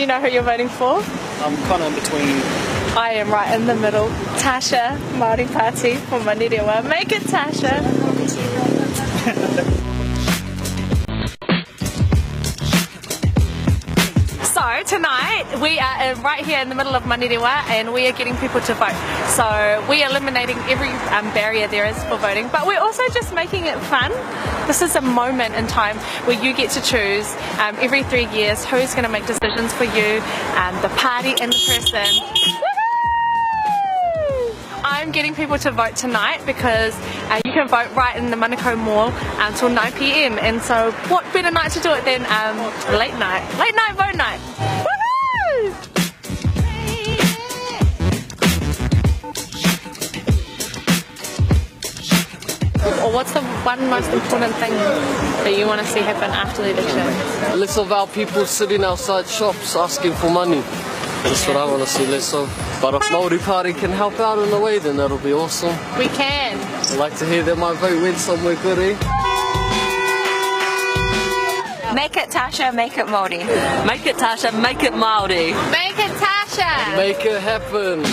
know who you're voting for? I'm kind of in between. I am right in the middle. Tasha, Māori Party for Manurewa. Make it Tasha. So tonight we are right here in the middle of Manurewa and we are getting people to vote. So we are eliminating every barrier there is for voting, but we're also just making it fun. This is a moment in time where you get to choose every 3 years who's going to make decisions for you, the party and the person. I'm getting people to vote tonight because you can vote right in the Manukau Mall until 9 p.m. and so what better night to do it than late night. Late night vote night. Woohoo! Or what's the one most important thing that you want to see happen after the election? Less of our people sitting outside shops asking for money. That's what I want to see less of. But if Māori Party can help out in a way, then that'll be awesome. We can. I'd like to hear that my vote went somewhere good, eh? Make it Tasha, make it Māori. Make it Tasha, make it Māori. Make it Tasha. Make it happen.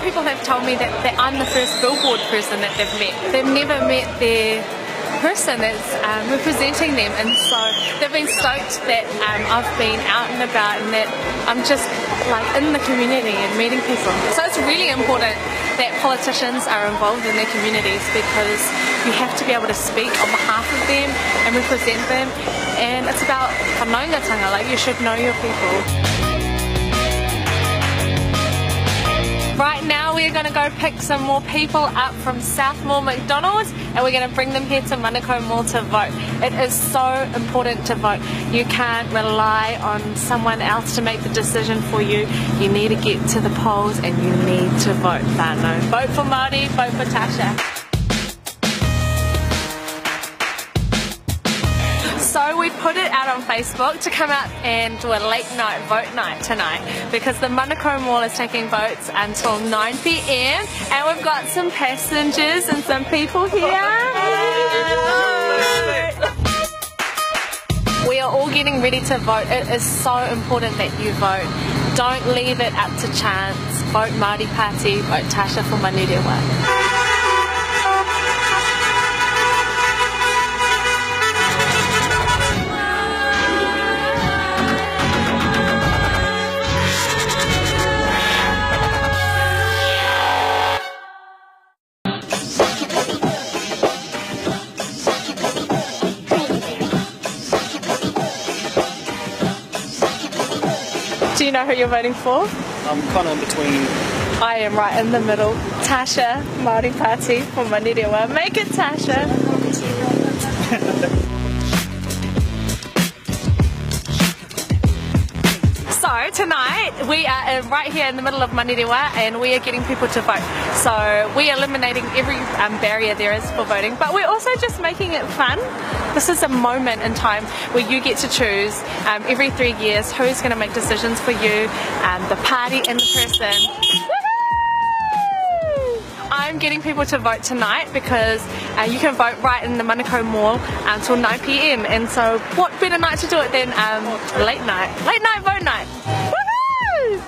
People have told me that I'm the first billboard person that they've met. They've never met their person that's representing them, and so they've been stoked that I've been out and about and that I'm just like in the community and meeting people. So it's really important that politicians are involved in their communities because you have to be able to speak on behalf of them and represent them, and it's about whanaungatanga, like you should know your people. Right now we're going to go pick some more people up from Southmore McDonald's and we're going to bring them here to Manukau Mall to vote. It is so important to vote. You can't rely on someone else to make the decision for you. You need to get to the polls and you need to vote, whānau. Vote for Māori, vote for Tasha. So we put it out on Facebook to come out and do a late night vote night tonight because the Manukau Mall is taking votes until 9 p.m. and we've got some passengers and some people here. We are all getting ready to vote. It is so important that you vote. Don't leave it up to chance. Vote Māori Party, vote Tasha for Manurewa. Do you know who you're voting for? I'm kind of in between. I am right in the middle. Tasha, Māori Party for Manurewa. Make it Tasha. So tonight we are right here in the middle of Manurewa and we are getting people to vote. So we are eliminating every barrier there is for voting, but we're also just making it fun. This is a moment in time where you get to choose every 3 years who's going to make decisions for you, the party and the person. I'm getting people to vote tonight because you can vote right in the Manukau Mall until 9 p.m. and so what better night to do it than late night. Late night vote night. Woohoo!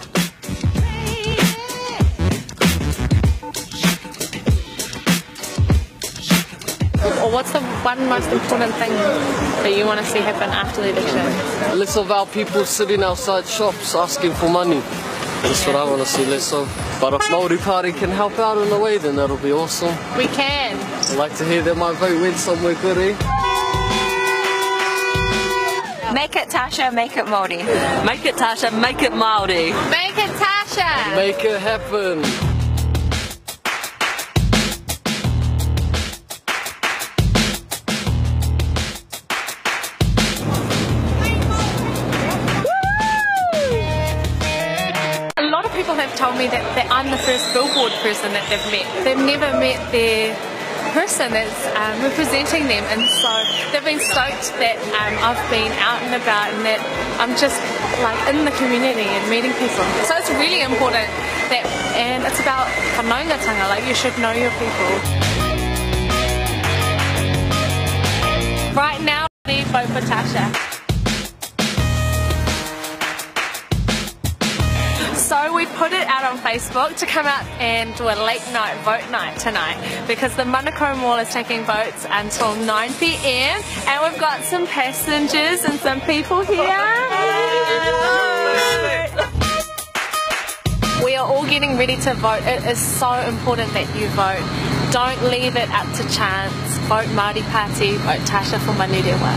Or what's the one most important thing that you want to see happen after the election? Less of our people sitting outside shops asking for money. That's what I want to see less of. But if Māori Party can help out in a way, then that'll be awesome. We can. I'd like to hear that my vote went somewhere good, eh? Make it Tasha, make it Māori. Make it Tasha, make it Māori. Make it Tasha. Make it happen. People have told me that I'm the first billboard person that they've met. They've never met their person that's representing them, and so they've been stoked that I've been out and about and that I'm just like in the community and meeting people. So it's really important that, and it's about whanaungatanga, like you should know your people. Right now, vote for Tasha. So we put it out on Facebook to come out and do a late night vote night tonight, because the Manukau Mall is taking votes until 9 p.m. and we've got some passengers and some people here. We are all getting ready to vote. It is so important that you vote. Don't leave it up to chance. Vote Māori Party, vote Tasha for Manurewa.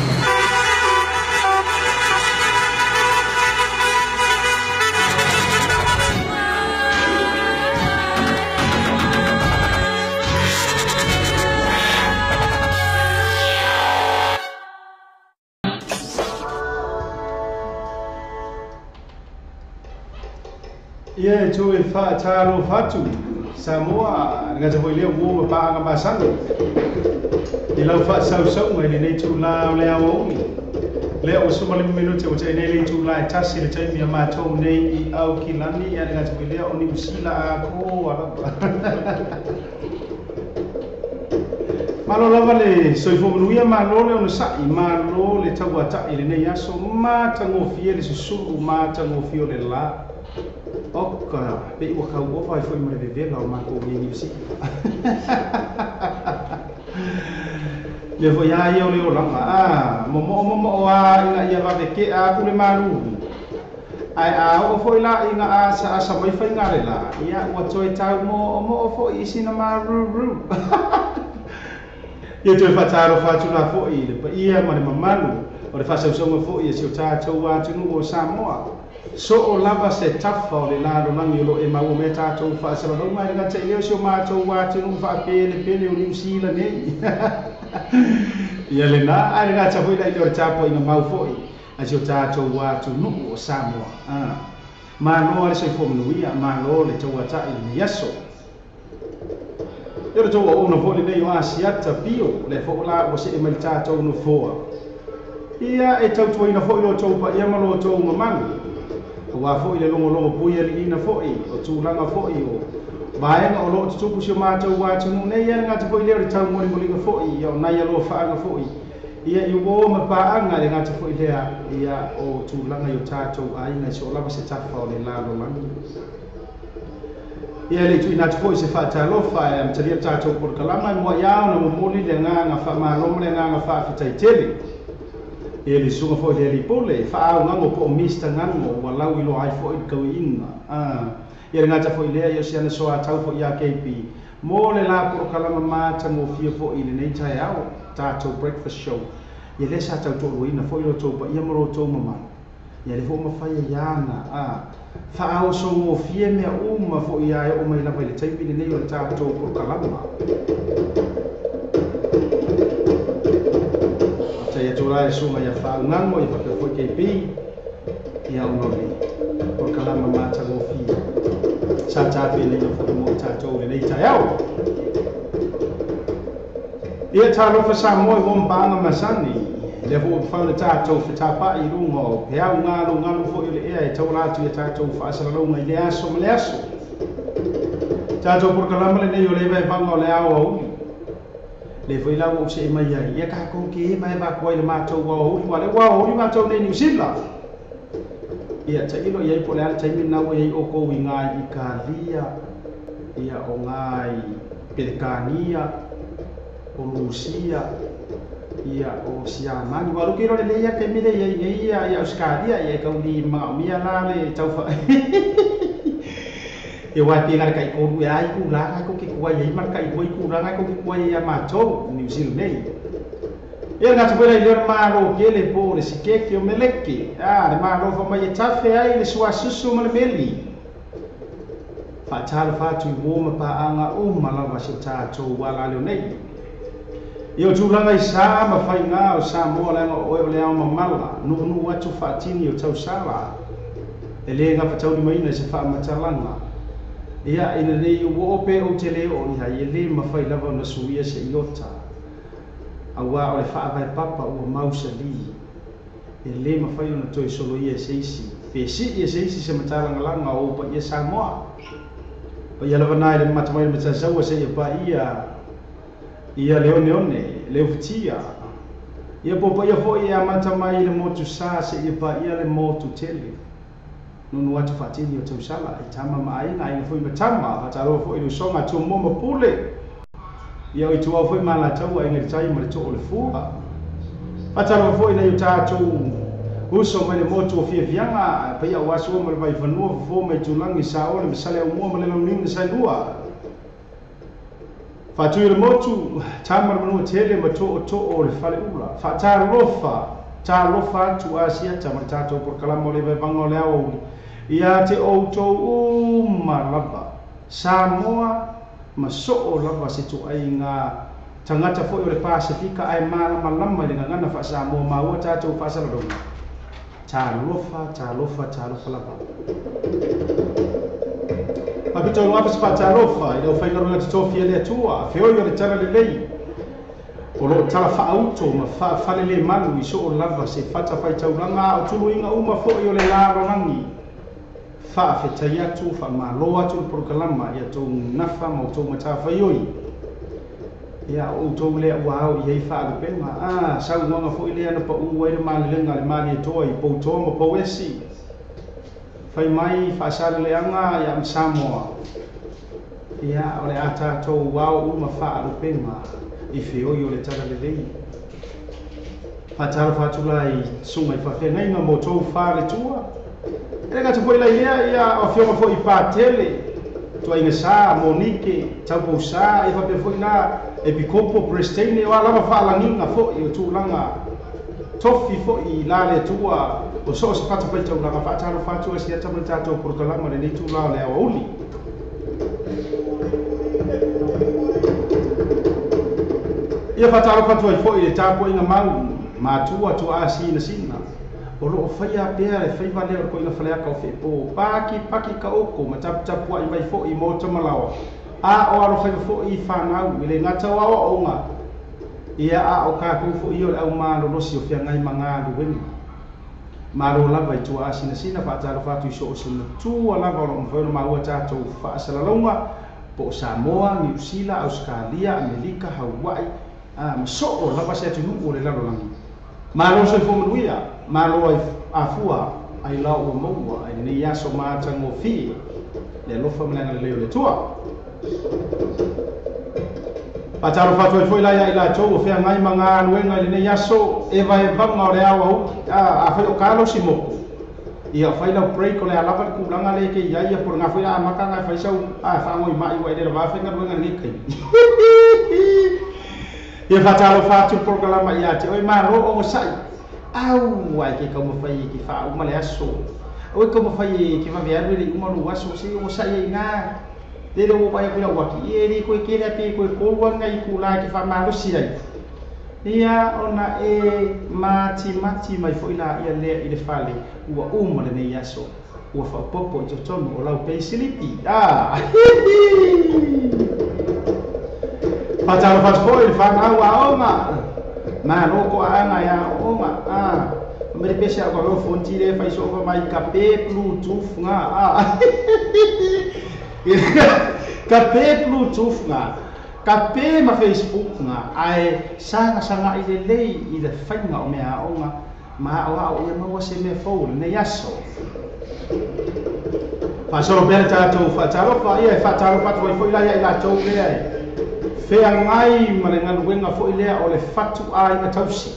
Ia tu e whaatalo whatu, Samoa, ngā te hoi leo mō paanga masani. I lau whaasau ngai le nei tū la o le awa umi. Lea o suma lima minute o te nei le tū la e tasi le taimi a mātou nei i au ki lani, ia ngā te hoi leo o ni usila a ko alapa. Malo lava le soifua manuia, malo le onosa'i, malo le tauata'i le nei aso, matagofie le susulu, matagofie o le la. Oka, pe ua kau ofa ai foi ma le vevela o mātou nei Niu Sila. Le foi a ia o le olanga, a, momoo momoo a ina ia vave ke a kule malu. Ai a o foi la ina a sa asa mai whai ngare la, ia ua toi tau mo o foi i sina maruru. Ia toe whataro whatuna foi le pa ia ma le mamalu, o le whasausonga foi e si o tātou atunu o Samoa. So o lava se tafa o le lalo langi o lo e mau me tātou whaasalalau mai ngā te leo si o mātou atunu whaapele pele o Niu Sila nei. Ia le nā, ai ngā te hui lai leo tāpua i ngā mau foi a si o tātou atunu o Samoa. Malo le soifua manuia, malo le tauata'i le nei aso. Ia le tau o ona foi nei o Asiata pio, le fo la o se e mai tātou no foa. Ia e tautuaina foi lo tau pa ia ma lo tau mamalu. Ua foi le longo longo pui ali ina foi, o tūlanga foi, o vaenga o loo tutupu si o mātou atunu nei, ia ngā te foi leo le tau moli molinga foi, ia o nai aloa whaanga foi. Ia i o ma paanga le ngā te foi lea, ia o tūlanga i o tātou ainga i so lava se tafa o le lalo langi. Ia le tui nā te foi se whaatalofa e amtalia tātou porokalama, e mua iau na momoli le ngā ngā wha le ngā ngā whaawhitai tele. Ia le sunga foi le alipole, whaau ngango po o mista ngango, wa lau ilo ai foi kau inga. Ia le ngata foi lea, ia siana soa tau foi ia KP. Mō le la porokalama mātagofie foi le nei tae ao, tātou breakfast show. Ia le sa tau tōruina foi lo tau pa ia maro tau mamalu. Ia le fo mawhai iana, whaau songofie mea uma foi ia e o mai lava i le taimi le nei o le tātou porokalama. Ia tū e sunga ia whaungango, ia whapea foi KP, ia ono le porokalama mātagofie. Sa tāpene ia foi mo tātou le nei tae ao. Ia tālofa Samoa i wompaanga masani, le fo whau le tātou whitāpai i runga o pe au ngalo ngalo foi o le ea e tau rātu ia tātou whaasalalauga i le aso ma le aso. Tātou porokalama le nei o le vaevanga o le ao auli. Le foi lau o se e mai ai, ia kākou ke e mai wākua i le mātou wao huri, wa le wao huri mātou nei Niu Sila. Ia tailo ia i po le ale taimi nau e o kou i ngā i Ikalia, ia o ngā i Perekania, o Rusia, ia o Siamani. Wa luke ro le ia te mire ia ia ia Australia ia kauli ma mia la le tau fa. Ia wai pe ngara kai koru ia ai ku la ko ke kuai ia mar kai koi ku la ko ke kuai ia matou New Zealand nei. Ia ngā te wera i leo malo ke le po le sikeke o meleke. Ah, le malo fa mai e tafe ai le suasusu ma le meli. Whaatalo whātu i wōma pāanga o malawa se tātou wā leo nei. Ia o tūlanga i sā ma whai ngā o Samoa lenga o oe o le ao mamala, nuu atu whaatini o tausala. E le ngā whatauri maina se whaamatalanga. Ia ina nei ou oo pe ou te le oo i ai, e lē mafai lava ona suia se iota, auā o le faavae papa ua mausalī, e lē mafai ona toe soloia e se isi, pe sii e se isi se matalagalaga o ou paia Samoa. Paia lava na i le mamata mai le Mataisaua seia paia ia le oneone, le ufitia. Ia po o paia foi e amata mai i le motu sa seia paia le motu tele. Nuunuu atu faatini o tausala i tama ma aiga, aiga foi ma tama, faatalofa foi i le usoga a Tumua ma Pule. Ia o Ituau foi ma Alataua, Aiga i le Tai ma le Too o le Fua. Faatalofa foi i nai o tatou uso mai le motu o Fiafiaga, paia aua Sua ma le Vaifanua, Fofo ma Itulagi, Saole ma Saleaaumua ma le Launiu na Saelua. Faatui o le motu, tama le Manuatele ma tootoo o le Faleula. Faatalofa, talofa atu Asiata ma le tatou polokalama o le Vaevaga o le Aoauli ia te outou uma lava, Samoa ma soo lava se ituaiga tagata foi o le Pasefika ae malamalama i le gagana faa-Samoa maua tatou faasalalauga. Talofa, talofa, talofa lava. Faapito luga se faatalofa i le aufaigaluega totofi a le Atua, feoi o le talalelei, o lo o talafaauto ma faafalelemalu i soo lava se fatafaitaulaga a o tuluiga uma foi o le lalolagi. Faafetai atu, faamalo atu le polokalama i a outou nafa ma outou matafaioi. Ia, o outou lea ua ao i ai faalupega. A, saunoaga foi lea na pau ai le malelega a le Malietoa i Poutoa ma Pouesi. Fai mai Faasaleleaga ia ma Samoa. Ia, o le a tatou ao uma faalupega i feoi o le talalelei. Faatalofa atu la i susuga i faafeagaiga ma outou faletua. E le gata foi la i lea, ia, o afioga foi i Patele, Tuaiga Sa, Monike, Taupousa, ia faapea foi la Epikopo, Peresteine, o a lava faalagiga foi o tulaga tofi foi i la le Atua o so o se fatafaitaulaga. Faatalofa atu Asiata ma le tatou polokalama i lenei itula o le aoauli. Ia faatalofa atu ai foi i le tapuaiga mau matua tuaa sinasina o lo o faia pea le faiva lea o le koiga faleaka o Feepo, paki paki kaoko ma taputapuai mai foi i maota ma laoa, a o alofaiva foi i fanau, e le gata o aoaoga, ia a o tatou foi ia o le au malolosi o feagai ma galuega. Malo lava i tuaa sinasina, faatalofa atu i so o se matua lava o lo o mafai ona maua tatou faasalalauga, po o Samoa, Niu Sila, Ausetalia, Amerika, Haua'i, a ma soo lava se atunuu o le lalolagi. Malo soifua manuia, malo ai afua ai lao ua maua ai lenei aso matagofie le alofa ma le agalelei o le Atua. Faatalofa atu ai foi la ia i latou o feagai ma galuega i lenei aso, e vaevaga o le aoauli, a afai o kalosi moku, ia fai lau break o le a lava le tulaga lea e te i ai, ia po o lena foi a amata ona e fai sau faagoi mai ua e le lava faigaluega i lenei taimi. Ia faatalofa atu le polokalama ia te oe, malo ogasai. Au ai ke taumafai e te faauma le aso. Aua e taumafai e te vave alu e le i uma lou aso, se i ogasai ai ina. Lele ua vaai atu i lau ati, ia e le toe tele lava pe toe 3 lava nai itula e te faamalosi ai. Ia ona e matimati mai foi laia lea i le fale, ua uma lenei aso, ua faaopoopo i totonu o lau peisilipi. Ah! Faatalofa atu foi i le fanau aoga, malo toaaga e aooga. Ah! Fai mai le pese a o fonti le fai soo mai kape bluetooth nga. Ah! Kape bluetooth nga. Kape ma Facebook nga ae sagasagai lelei i le faiga o meaaoga ma aoao ia maua se mea fou o lenei aso. Faasolo pea le tatou faatalofa, ia e faatalofa atu ai foi la ia i latou lea e feagai ma le galuega foi lea o le fatuaiga tausi.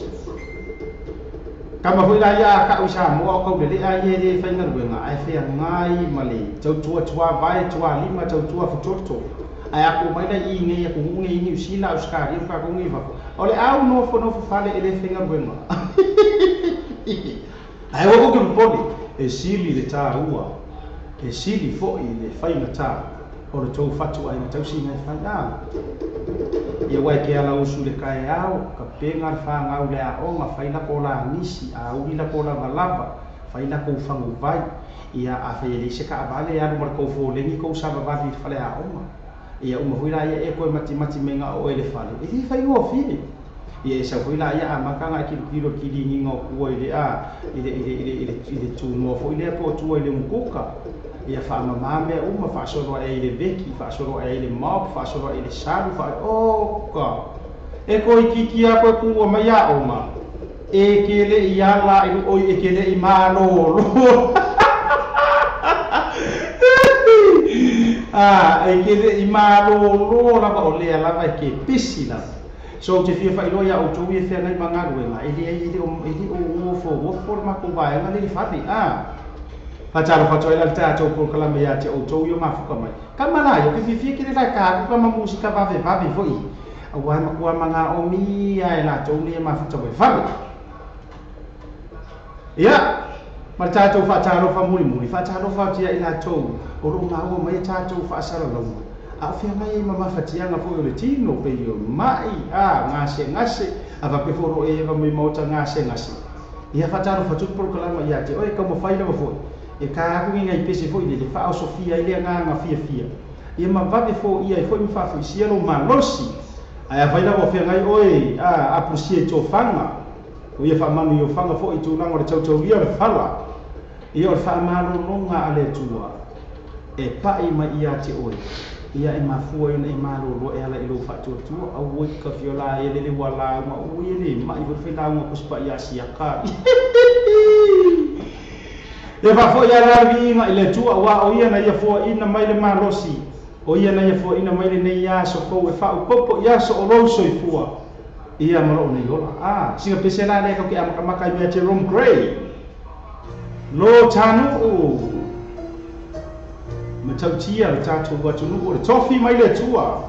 Kama foi la ia a kau i Samoa o kaulelea ia e le faigaluega ae feagai ma le tautua tuavae, tualima, tautua fetoto. Ae a ku mai la i nei atunuu nei i Niu Sila, Ausetalia ma tatou nei i fafo, o le au nofonofo fale e le faigaluega. Ae aua tou te popole, e sili le taua, e sili foi le faigata o le tou fatuaiga tausiga e fai. A ia ua e ke ala usu i le taeao, ka pega le fanau i le aoga, fai lako lagisi, auli lako lavalava, Fai la kou faguvai. Ia afai e leai se taavale e alu ma le tou foleni tou savavali i le faleaoga. Ia uma foi laia e toe matimati mai na o oe i le fale, e le faigofie. Ia e sau foi laia amata ona e tilotilo i le kiliniga o tua i le a i le i le i le i le i le tunoa foi lea po o tua i le umukuka. Ia faamama mea uma, faasolo ae i le veki, faasolo ae i le mop, faasolo ae i le salu, faa oka! E toeitiiti lava toe tuua mai aoga, e te le i ala i oi e te le i malolo. Ah, e te le i malolo lava o lea lava e te pisi lava. So ou te fia faailoa iā outou ia feagai ma galuega, e leai e le o e le o gofoofo le matou vaega lea i le fale. Ah. Faatalofa atu ai la le tatou polokalame ia te outou i o mafuta mai. Tama la ia, ou te fiafia tele la e ta atu tama musika vavevave foi. Aua e matua magaomi a e latou nei e mafuta mai fale. Ia, ma le tatou faatalofa mulimuli, faatalofa atu ia i latou o lo o maua mai a tatou faasalalauga, a o feagai ai ma mafatiaga foi o le tino, pei o mai, a, gasegase, a faapea foi o lo o eva mai maota gasegase. Ia faatalofa atu le polokalama ia te oe, taumafai lava foi e ta atu ni nai pese foi lele, faaosofia ai le agaga fiafia, ia ma vave foia ai foi ma faafoisia lou malosi. Ae afai lava o feagai oe a apusia i tofaga, o ia faamanu i ofaga foi i tulaga o le tautaulia o le fala, ia o le faamalologa a le Atua e pai mai ia te oe, ia e mafua ai ona e malolo e ala i lou faatuatua. Auoi ka fio la e lele ua lauga, ui e le mai foi le failauga pusi paia siaka. Ia faafoi lava le viiga i le Atua, aua o Ia na Ia foaina mai le malosi, o Ia na Ia foaina mai lenei aso fou e faaopoopo i aso o lou soifua, ia ma lou nei ola. A, sina pese la lea tatou te amatamata ai mea Jerome Gray. Lo Tanu'u, matautia le tatou atunuu o le tofi mai le Atua.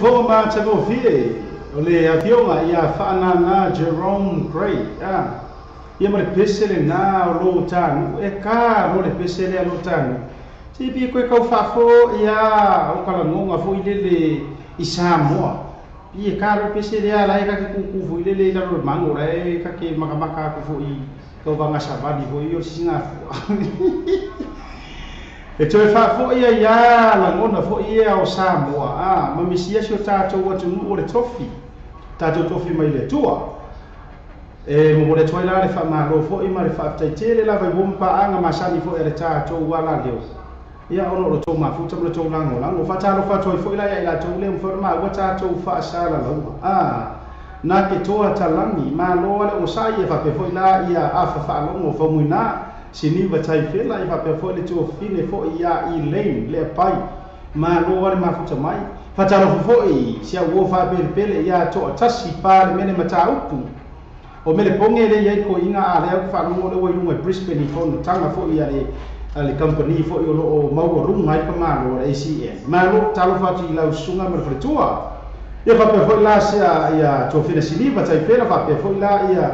Sifofoga ma tagofie o le afioga ia Faanana Jerome Gray. Ia ma le pese lena o lo tanu e ka lo le pese lea lo tanu. Se pi koe kau faafo ia o kalagoga foi lele i Samoa. Pi e ka lo pese lea la e kake kuku foi lele i lalo le mango la e kake makamaka aku foi kau vagasavali foi o sisigafua. E toe faafo'i ai ia lagona fo'i ia o Samoa ma misia si o tatou atunuu o le tofi tatou tofi mai le Atua. E momoli atu ai la le faamalo fo'i ma le faafetaitele lava i uo ma paaga masani fo'i a le tatou alaleo ia ona o le tou mafuta ma le tou lagolago. Faatalofa atu ai fo'i la ia i latou lea mafai ona maua tatou faasalalauga na ke toa talagi malo ale osa'i e faapea fo'i la ia afa faalogo faumuina siniva taifela e faapea fo'i le tuafine fo'i ia Elaine le pai malo ale mafuta mai. Faatalofa fo'i si au uo faapelepele ia to'atasi Palemene mataupu o mele poge le iai koiga a lea faalogo le ua i luga i Brisbane i fonotaga fo'i a le company fo'i o loo maualuga ai pamalo a le ACM. Malo talofa atu i lau susuga ma le faletua. Ia faapea fo'i la sea ia tuafine siniva taifela faapea fo'i la ia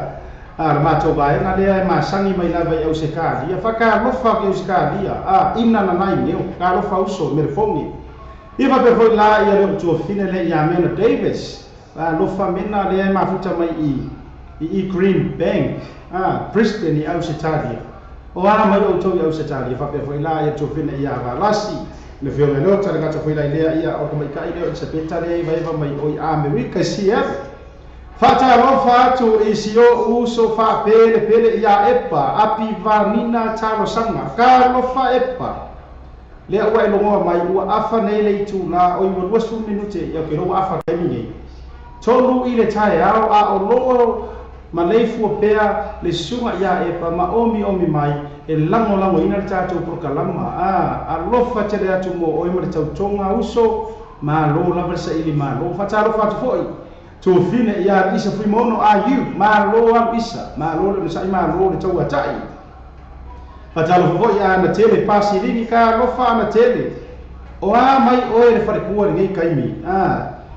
le matou vaega lea e masagi mai lava i Ausetalia. Faakalofa i Ausetalia ina nanai neo kalofa uso mele poge. Ia faapea fo'i la ia le tuafine le ia Mena Davis alofa mena lea e mafuta mai i Green Bank Brisbane i Ausetalia. O a mai outou i Ausetalia faapea fo'i la ia tuafine ia Valasi le fioga lota le gata fo'i la lea ia o tamaita'i lea o Elisabeta lea i vaeva mai o i Amerika Seattle. Faatalofa atu i si o uso faapelepele ia Epa api vanina talosaga kalofa Epa lea ua e logoa mai ua afa nei le itulā o i 20 minute ia ke loa afa taimi nei tolu i le taeao a o loo ma leifua pea le susuga ia Epa ma omi omi mai e lagolagoina le tatou polokalama. Alofa tele atu mo oe ma le tautoga uso malo lava le saili malo. Faatalofa atu fo'i tuafine ia Isa Fuimono AU malo alu Isa malo le onosa'i malo le tauata'i. Faatalofa fo'i ana tele pasiligi ka alofa ana tele o a mai oe le falekua lenei kaimi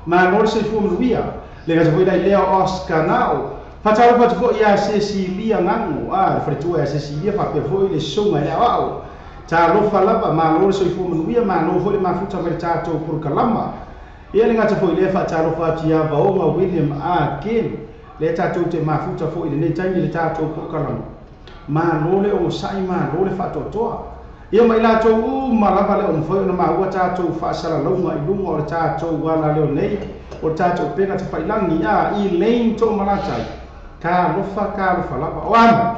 malo le soifua manuia le gata fo'i lai lea o Oscar Nao. Faatalofa atu fo'i ia Cecilia Gago le faletua ia Cecilia faapea fo'i le susuga i le aoao talofa lava malo le soifua manuia malo fo'i le mafuta mai le tatou polokalama. Ia le gata fo'i lea faatalofa atu ia Vaoga William A. Ken lea tatou te mafuta fo'i lenei taimi le tatou polokalama malo le ogosa'i malo le faatoatoa. Ia mai latou uma lava le o mafai ona maua tatou faasalalauga i luga o le tatou alaleo nei o le tatou pega tafailagi Elaine Toomalatai kalofa kalofa lava o ama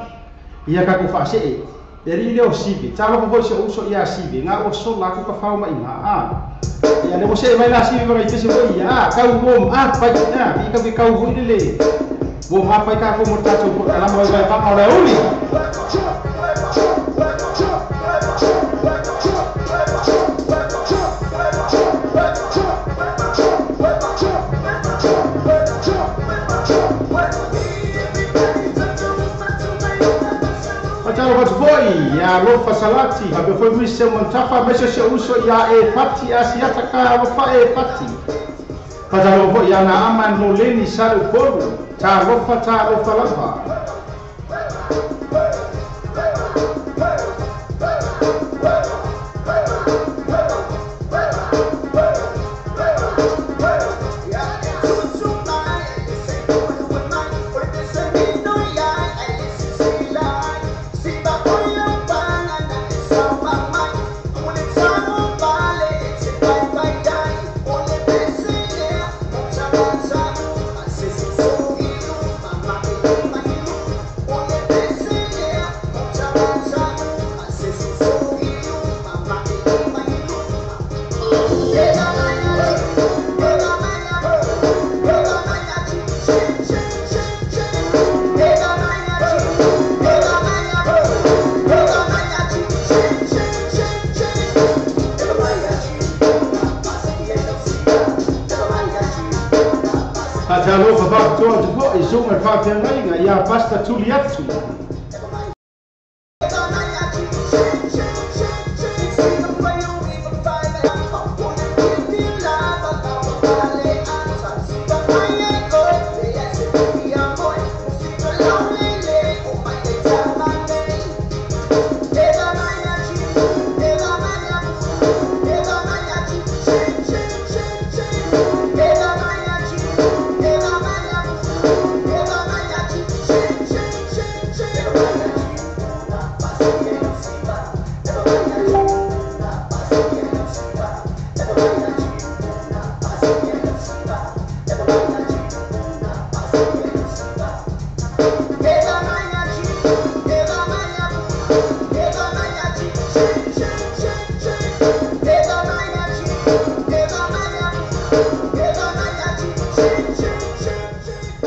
ia kakou faasee e alii lea o Sive talofa foi si ou uso ia Sive ga ua sola aku ka fao maiga ia le ua see mai la Sive ma pese foi ia kau uo pai i ka kau foi lele ua mapai kakou mo le tatou polokalama vaevaevaga o le auli. Faatalofa atu fo'i ia alofa Salati faapea foi mise mantafa aemaise si ou uso ia e Pati Asiata ka alofa e Pati. Faatalofa fo'i ia Naama Noleni Saleupolu talofa talofa lava. Faatalofa faapitoa atu fo'i susuga i le faafeagaiga ia Pasta Tuli atu.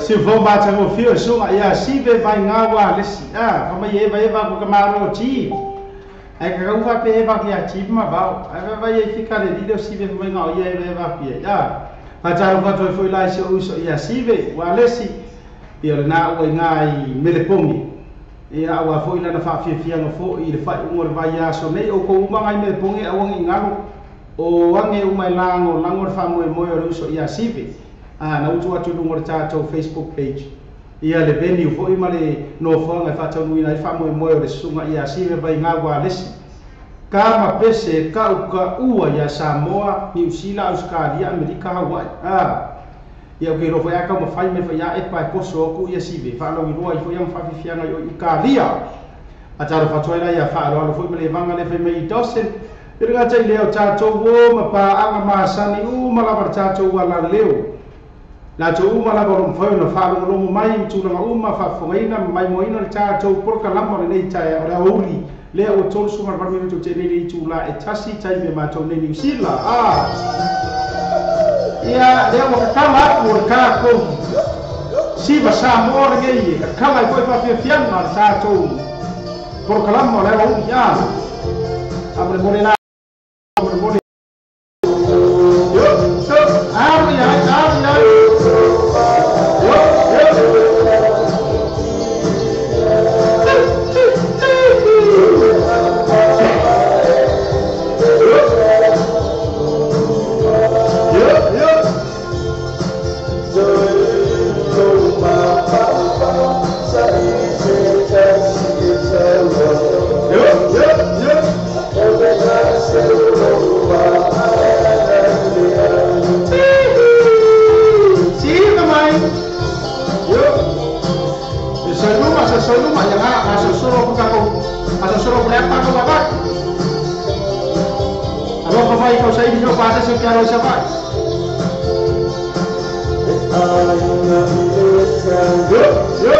Si fo matagofie o le susuga ia Sive Vaiga ua alesi a famai e eva eva ku ka malo ti ae kakau faapea eva aku ia Tivi ma vao ae vaivai ai fika le alii lea o Sive famaiga o ia eva eva aku iai a faatalofa atu ai foi la i si ou uso ia Sive ua alesi ia o lenā ua igā i Melepogi ia auā foi lana faafiafiaga foi i le faaiuga o le vaiaso nei oukou uma agai Melepogi aua nei galo o age uma e lagolago le faamoemoe o le uso ia Sive a na utu atu i luga o le tatou Facebook page ia le venue foi ma le nofoaga e faataunuuina ai le faamoemoe o le susuga ia Sive Vaiga ua alesi ka ma pese ka'ukaʻua iā Samoa, Niusila, Ausekalia, Amerika, Hauaʻi a ia ou ke iloa foi a taumafai mai foi a epa e koso aku ia Sive faalauiloa ai foi aga faafiafiaga i o i Ikalia. Faatalofa atu ai la ia faaaloalo foi ma le vaga lea fai mai i Dawson i le gata i lea o tatou uo ma paaga masani uma lava le tatou alaleo latou uma lava o lo o mafai ona faalogologo mai i tulaga uma faafofogaina ma maimoaina le tatou polokalama o lenei taeao o le aoauli lea ua 38 minute o tenei le itula e tasi taimi a matou nei Niu Sila a ia lea ua kakala aku o le tatou Siva Samoa lenei e kakala ai foi faafiafiaga le tatou polokalama o le aoauli a faamolemole la faamolemole. Yo, yo, alo ia ai, alo ia ai. Yo, yo. Yo, yo. Yo, yo, yo. Siva mai. Yo. Se soluma, ia ga asosoro ku kako. Asosoro ku le apa ko baba. Alofa mai kau saili no pa se ke alo sa vai. Yo, yo.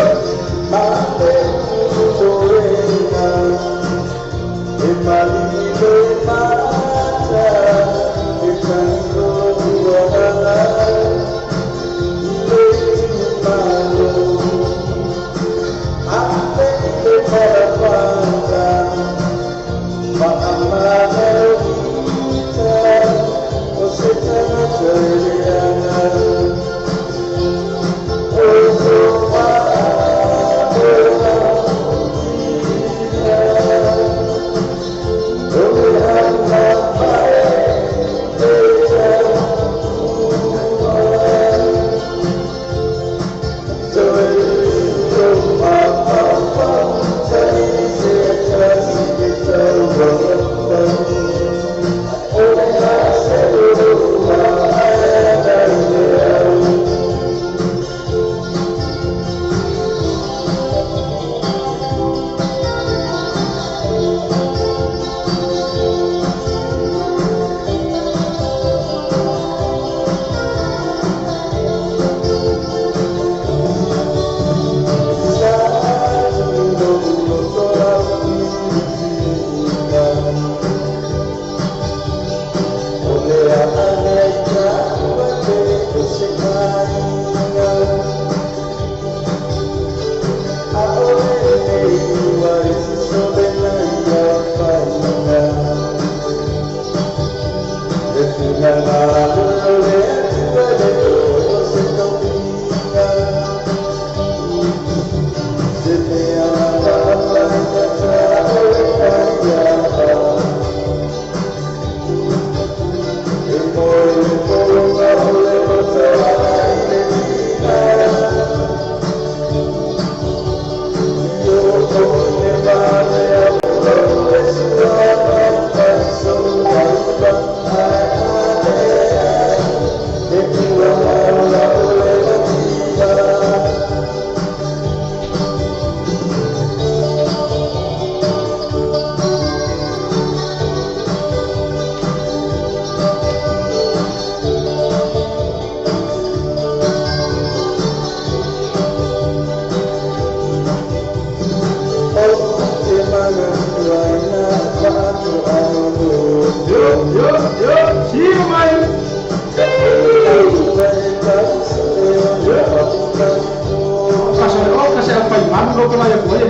ko la ya ko yo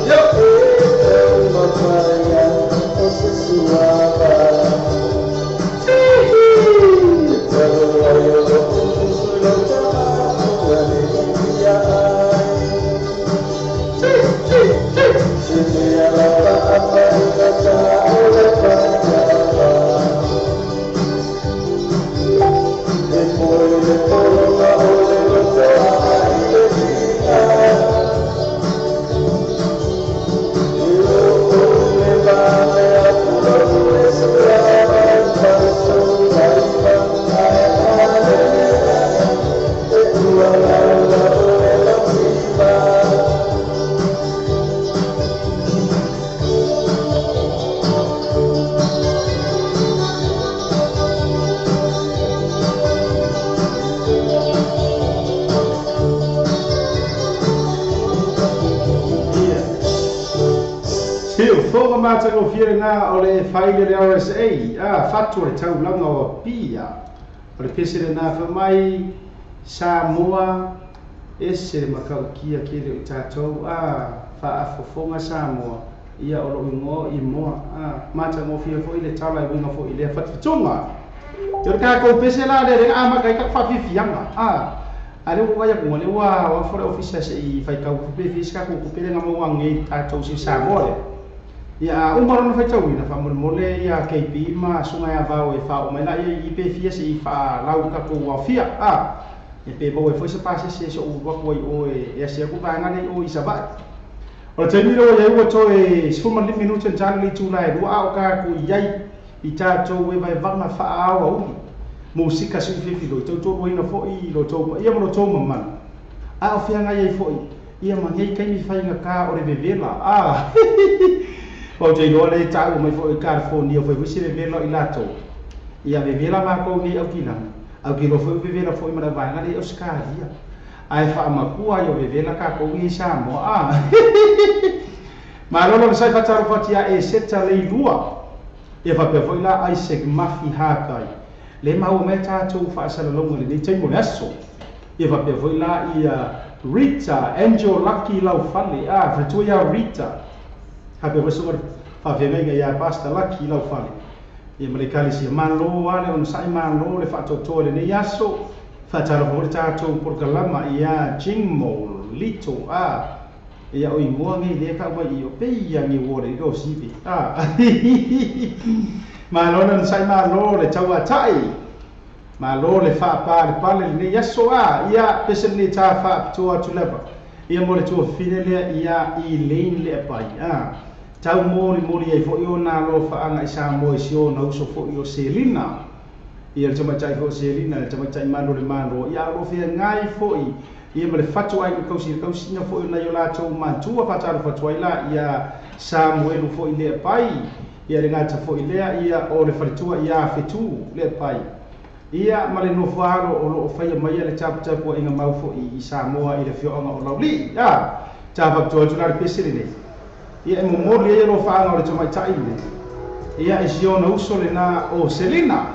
yo. Mata ko whiringa o le whaile le RSA, a whatu le taulanga o pia, o le pesere nā whamai, Samoa, ese le makau kia ki le o tātou, a whaafofonga Samoa, ia o lo ingoa i moa, a mata ngō whia fo i le tala i winga fo i le whatutunga. Te ora kā pese la le renga ama kai ka whawhiwhianga, a le waya kunga le wā wā fore ofisa se i whaikau kupe fiska ku kupe nga maua ngei tātou si Samoa le. Ia umaro no faitauina faamolemole ia KP ma suga ia vao e faaoo mai laia i pe fia seʻi faalau tatou aofia a e pe maua ai foi se pasese soʻu alu atu ai oe e asia aku vaega nei o i Savaʻi. O le taimi lea ua iai ua toe 15 minute na tala le itula e lua a o tatou iai i tatou e vaevaga faaaoauli musika suʻififiloi tautoluaina foʻi i lo tou paia ma lo tou mamalu a o feagai ai foʻi ia ma nei taimi faigata o le vevela a o te iloa le ta'u mai fo'i California foi foi se vevela i latou ia vevela makou nei aukilagi aukilo foi vevela foi ma le vaega le Australia ae faamakua ai o vevela kakou i Samoa a malolo le sai fatalofati a e seta le ilua ia faapea foi la Isaac Mafi Hakai le maua mai tatou faasalalauga lenei taimi o le aso ia faapea foi la ia Rita Angel Lucky Laufale a fetua ia Rita hape foi suga faafeagaiga ia Pastor Lucky Laufale ia ma le ekalesia malo ale ona saʻi malo le faatoatoa lenei aso faatalofa foi le tatou polokalama ia Jingmo Lito a ia o igoa nei lea kaʻumai i o peia ge ua le o sivi a malo le onosaʻi malo le tauataʻi malo le faapā le pale lenei aso a ia pese lenei tā faapitoa atu lava ia mo le tuafafine lea ia Elaine le apai a tau molimoli ai foʻi ona alofaaga i Samoa i si ona uso foʻi o Selina ia le tamaitaʻi foi o Selina le tamaitaʻi malo le malo ia alofeagai foʻi ia ma le fatu ai le kausi le kausina foʻi ona i o latou matua faatalofa atu ai la ia Samuelu foʻi le apai ia le gata foʻi lea ia o le faletua ia Fetu le apai ia ma le nofo alo o loo faia mai le taputapuaʻiga mau foʻi i Samoa i le afioaga o Laulii a tafaatoa atu la le pese lenei ia e momoli ai alofaaga o le tamaitaʻi lenei ia e si ona uso lenā o Selina.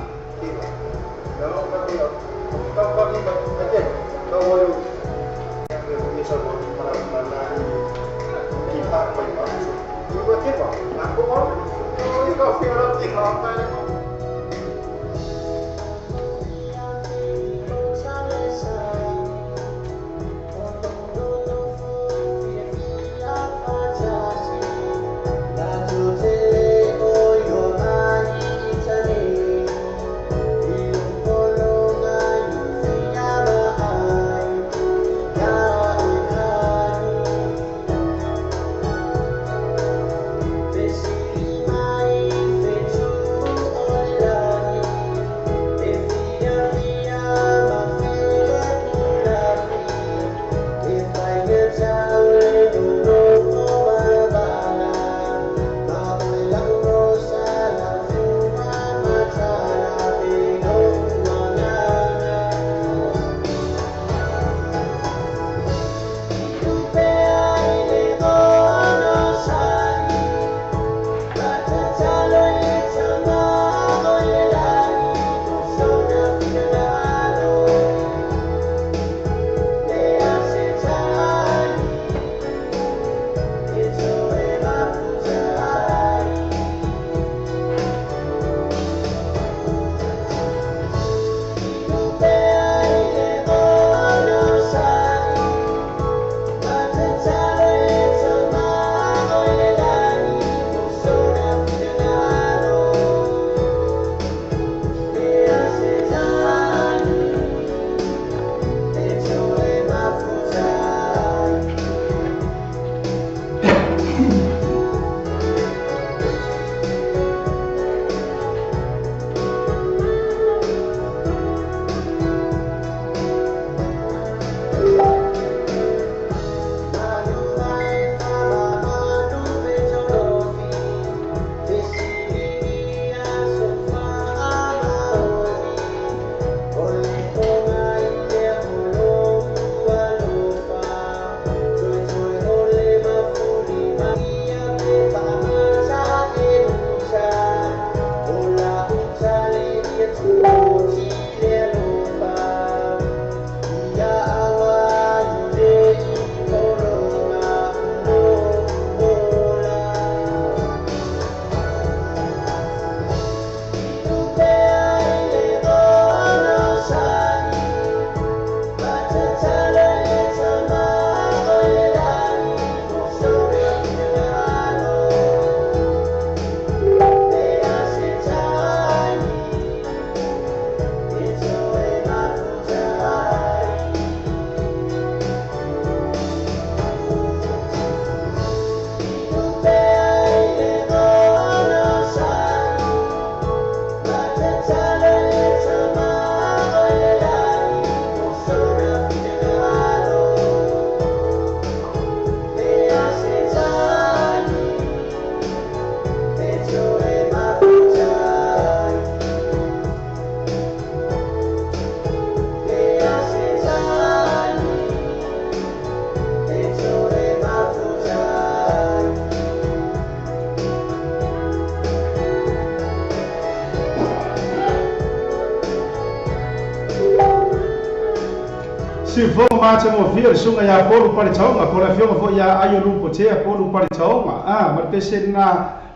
Siufogo matagofie o le suga iā Polu Paletaoga po o le afioga foʻi iā Aio Lupotea Polu Paletaoga a ma le pese lena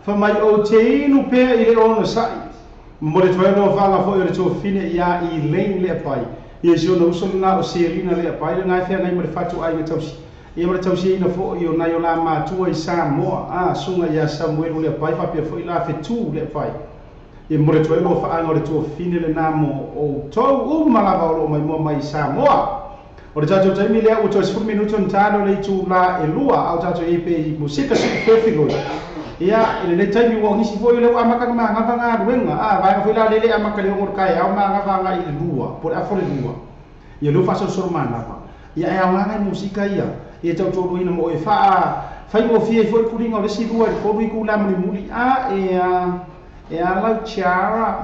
famai ou te inu pea i le onosaʻi mo le toe lofaga foʻi o le tofine iā Elaine Leapai ia si ona uso lena o Selina Leapai lena e feagai ma le fatuaiga tausi ia ma le tausiaina foʻi o nai o la matua i Samoa a suga iā Samuelu Leapai faapea foʻi la Fetū Leapai ia mo le toe lofaaga o le tofine lena mo outou uma lava o loo maimoa mai i Samoa. O le tatou taimi lea ua toe 10 minuto ona ta lea o le itulā e 2 a o tatou i ai pea i musika suʻufefiloi. Ia, i lenei taimi ua o nisi foi o lea ua amata ona magava galuega, a, vaega foi la lea e le amata i le 6 o le taeao magava agai i le 2 po o le afa o le 2. Ia, lea ua faasolosolo manava. Ia, ae aoga nai musika ia, ia tautoaluaina mo oe faa faigofie ai foi le tuliga o le isi 2 i le 3 itulā mulimuli, a, e a, e a lau Ciara.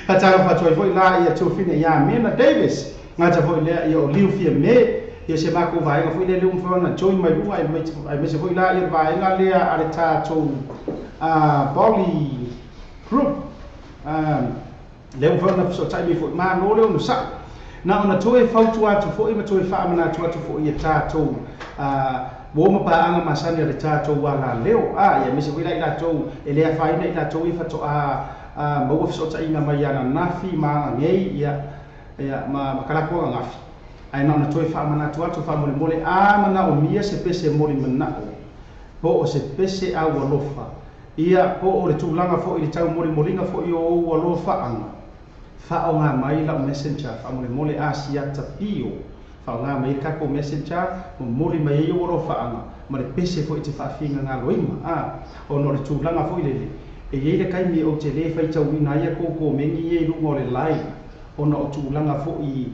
Faatalofa atu ai foi la ia Tofine ia Mena Davis. Gata foi lea ia o Liu Fia Me, ia se matou vaega foi lea lea ua mafai ona join mai luga aemaise foi la ia le vaega lea a le tatou Bolly Group lea ua mafai ona fesootai mai foi. Malo le onosai. Na ona toe fautua atu foi ma toe faamanatu atu foi ia tatou uo ma paaga masani a le tatou alaleo, ia aemaise foi la i latou e le afaina i latou ia faatoa maua fesootaiga mai ananafi ma agagei ia ia ma ma kalako ananafi. Ae na ona toe faamanatu atu faamolemole a manaomia se pese moli manao po o se pese aualofa ia po o le tulaga foi i le taumolimoliga foi o ou alofaaga faaaoga mai lau messenger faamolemole a siata pio faaaoga mai le tatou messenger momoli mai ai ou alofaaga ma le pese foi e te faafigagaloina a ona o le tulaga foi lele e i ai le taimi ou te le faitauina ai a kou komeni ia i luga o le live ona o tulaga foi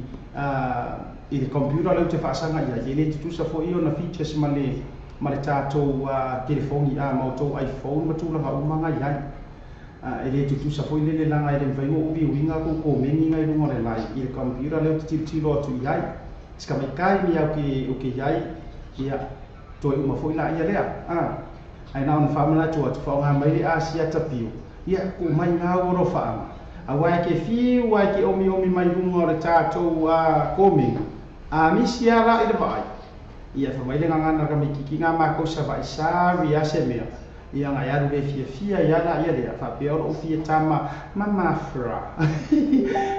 i le computer lea ou te faasaga i ai, e le tutusa foi ona features ma le ma le tatou telefoni ma outou iPhone ma tulaga uma na i ai. E le tutusa foi lele leaga e le mafai ona ou view ina kou komeni na i luga o le live i le computer lea ou te tilotilo atu i ai. Si tamaitai mi au ke ou ke i ai, ia toe uma foi laia lea. Ae na ona faamanatu atu, faaaoga mai le Asiata Pio, ia tuu mai ngā ou alofaaga. Aua e ke fiu a e ke omiomi mai luga o le tatou komeni, a misi a la i le vaai. Ia fai mai le gagana tamaititi ngā makou savaʻi sorry a se mea, ia na e alu le fiafia ia laia lea, faapea o lou fia tama ma mafra.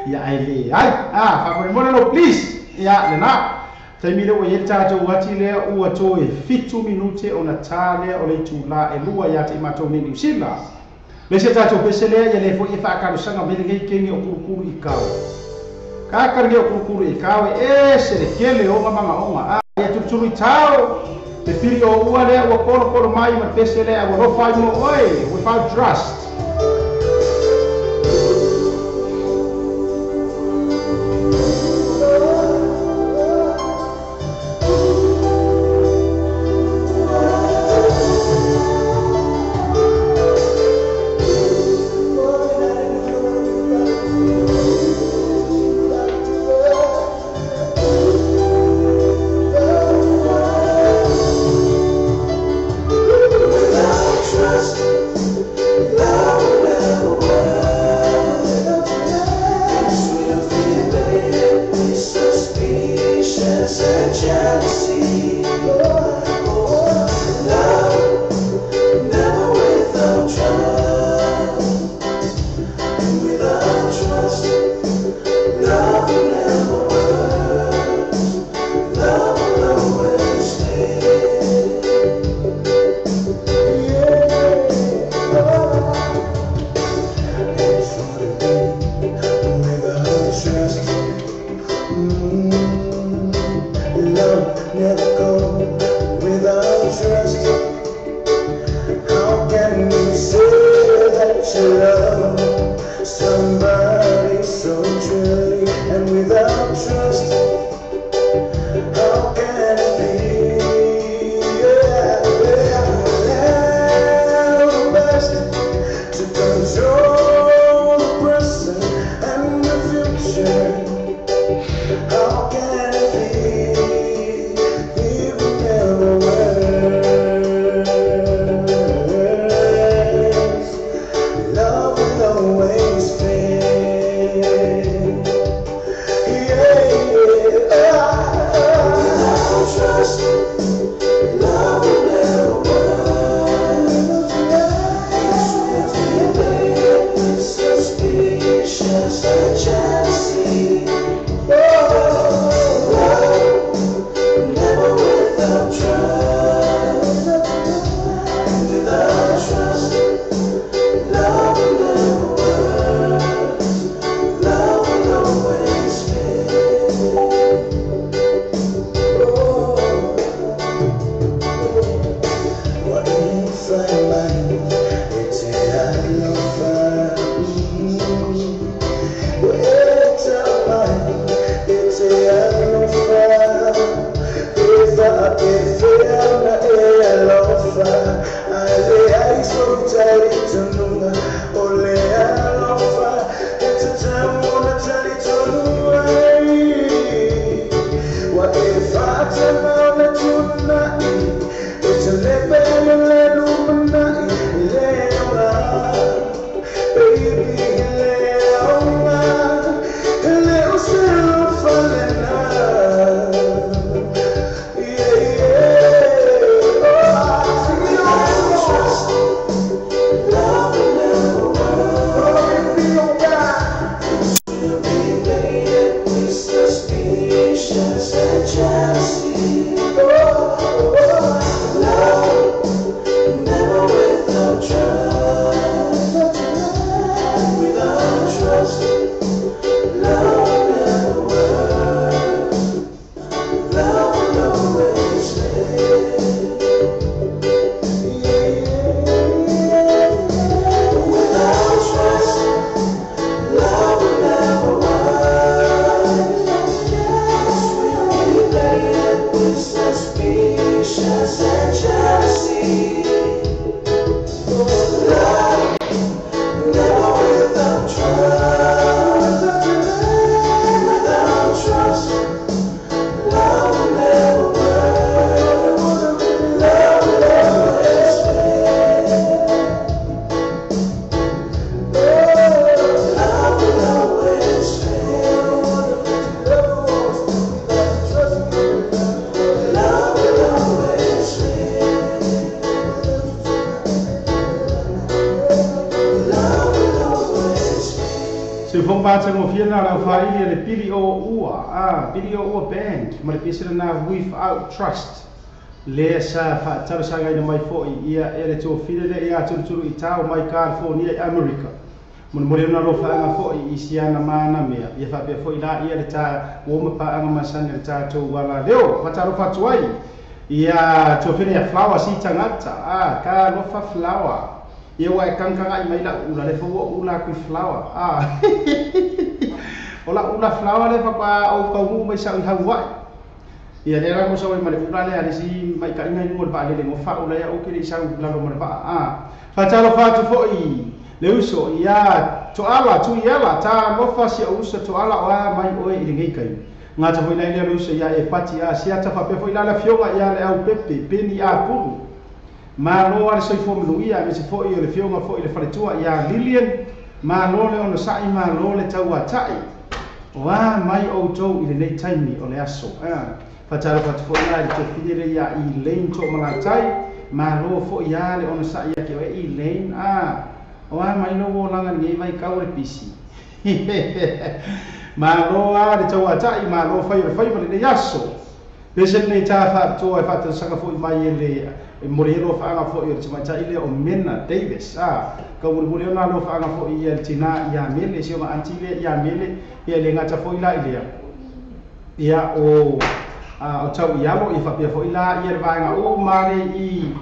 Ia ae leai, faamolemole lou please, ia lena. Taimi lea ua i ai le tatou ati lea ua toe 7 minute ona ta lea o le itulā e 2 ia te i matou nei Niu Sila. Le isi a tatou pese lea ia lea foi e faatalosaga mai lenei kene o Kulukulu i Kao. Kaka lenei o Kulukulu i Kao e ese le tele o ona manaoga. A ia tulutulu i tao te pili o ua lea ua polopolo mai ma le pese lea ua alofa ai mo oe without trust. Love never go. Band, ma le pese na Without Trust. Le sa whaatarasaga ina mai foi ia e le tōwhile le ia turuturu i tau mai California i Amerika. Mo le na lo whaanga foi i siana mana mea. Ia whapea foi la ia le tā uoma paanga masani le tātou wala leo. Whataro whatuai. Ia tōwhile ia flower si tangata. Ah, ka lofa flower. Ia wa e kankanga i mai la ula le fawua ula kui flower. Ah. Ola ula flower le whakwa au kaumu mai sa i Hawaii. Ia le rango sa mai le ula le alisi mai ka inga ingo le le ngofa ula ia oke le sa ula lo va a. Fatalo fatu foi le uso ia to ala tu ia la ta lofa si uso to ala wa mai oe i le kai. Ngata foi le uso ia e pati a sia ta fa pe foi la fioga ia le au pepe peni a puru. Ma lo ale soi fo manu ia me se foi le fioga foi le faletua ia Lilian ma lo le ono sai ma lo le tau atai. Wa mai o tau i le nei taimi o le aso. Fatalo fatu foi la le tofile ia i lane to malatai ma lo foi ia le ono sai ia ke i lane a wa mai lo wo langa nei mai kau le pisi. Ma lo a le tau atai ma lo fai le fai le aso. Pese nei ta fa to e fatu saka foi mai le morelo fa anga foi o te mai ile o Mena Davis a ka mo le na lo fa anga foi ia tina ia mele si o antile ia mele ia le ngata foi la ile ia o a o tau ia lo i fa pia foi la ia va nga o mare i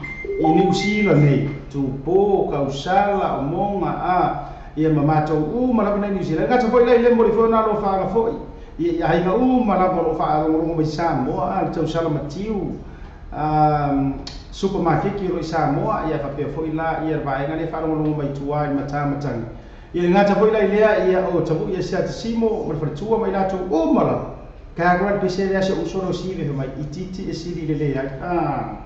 New Zealand nei tu po kausala o monga a ia mamato u mala na New Zealand ngata foi la ile mo le foi na lo fa anga foi ia ai u mala lo fa anga mo Samoa a tau sala matiu supermarket ki ro Samoa ia fa pia foi la ia va nga le fa lo mai tua i mata matanga ia ngata foi la ile ia o tabu ia sia simo mo fa tua mai la tu o mala ka go pese le se uso si le mai ititi e si le le a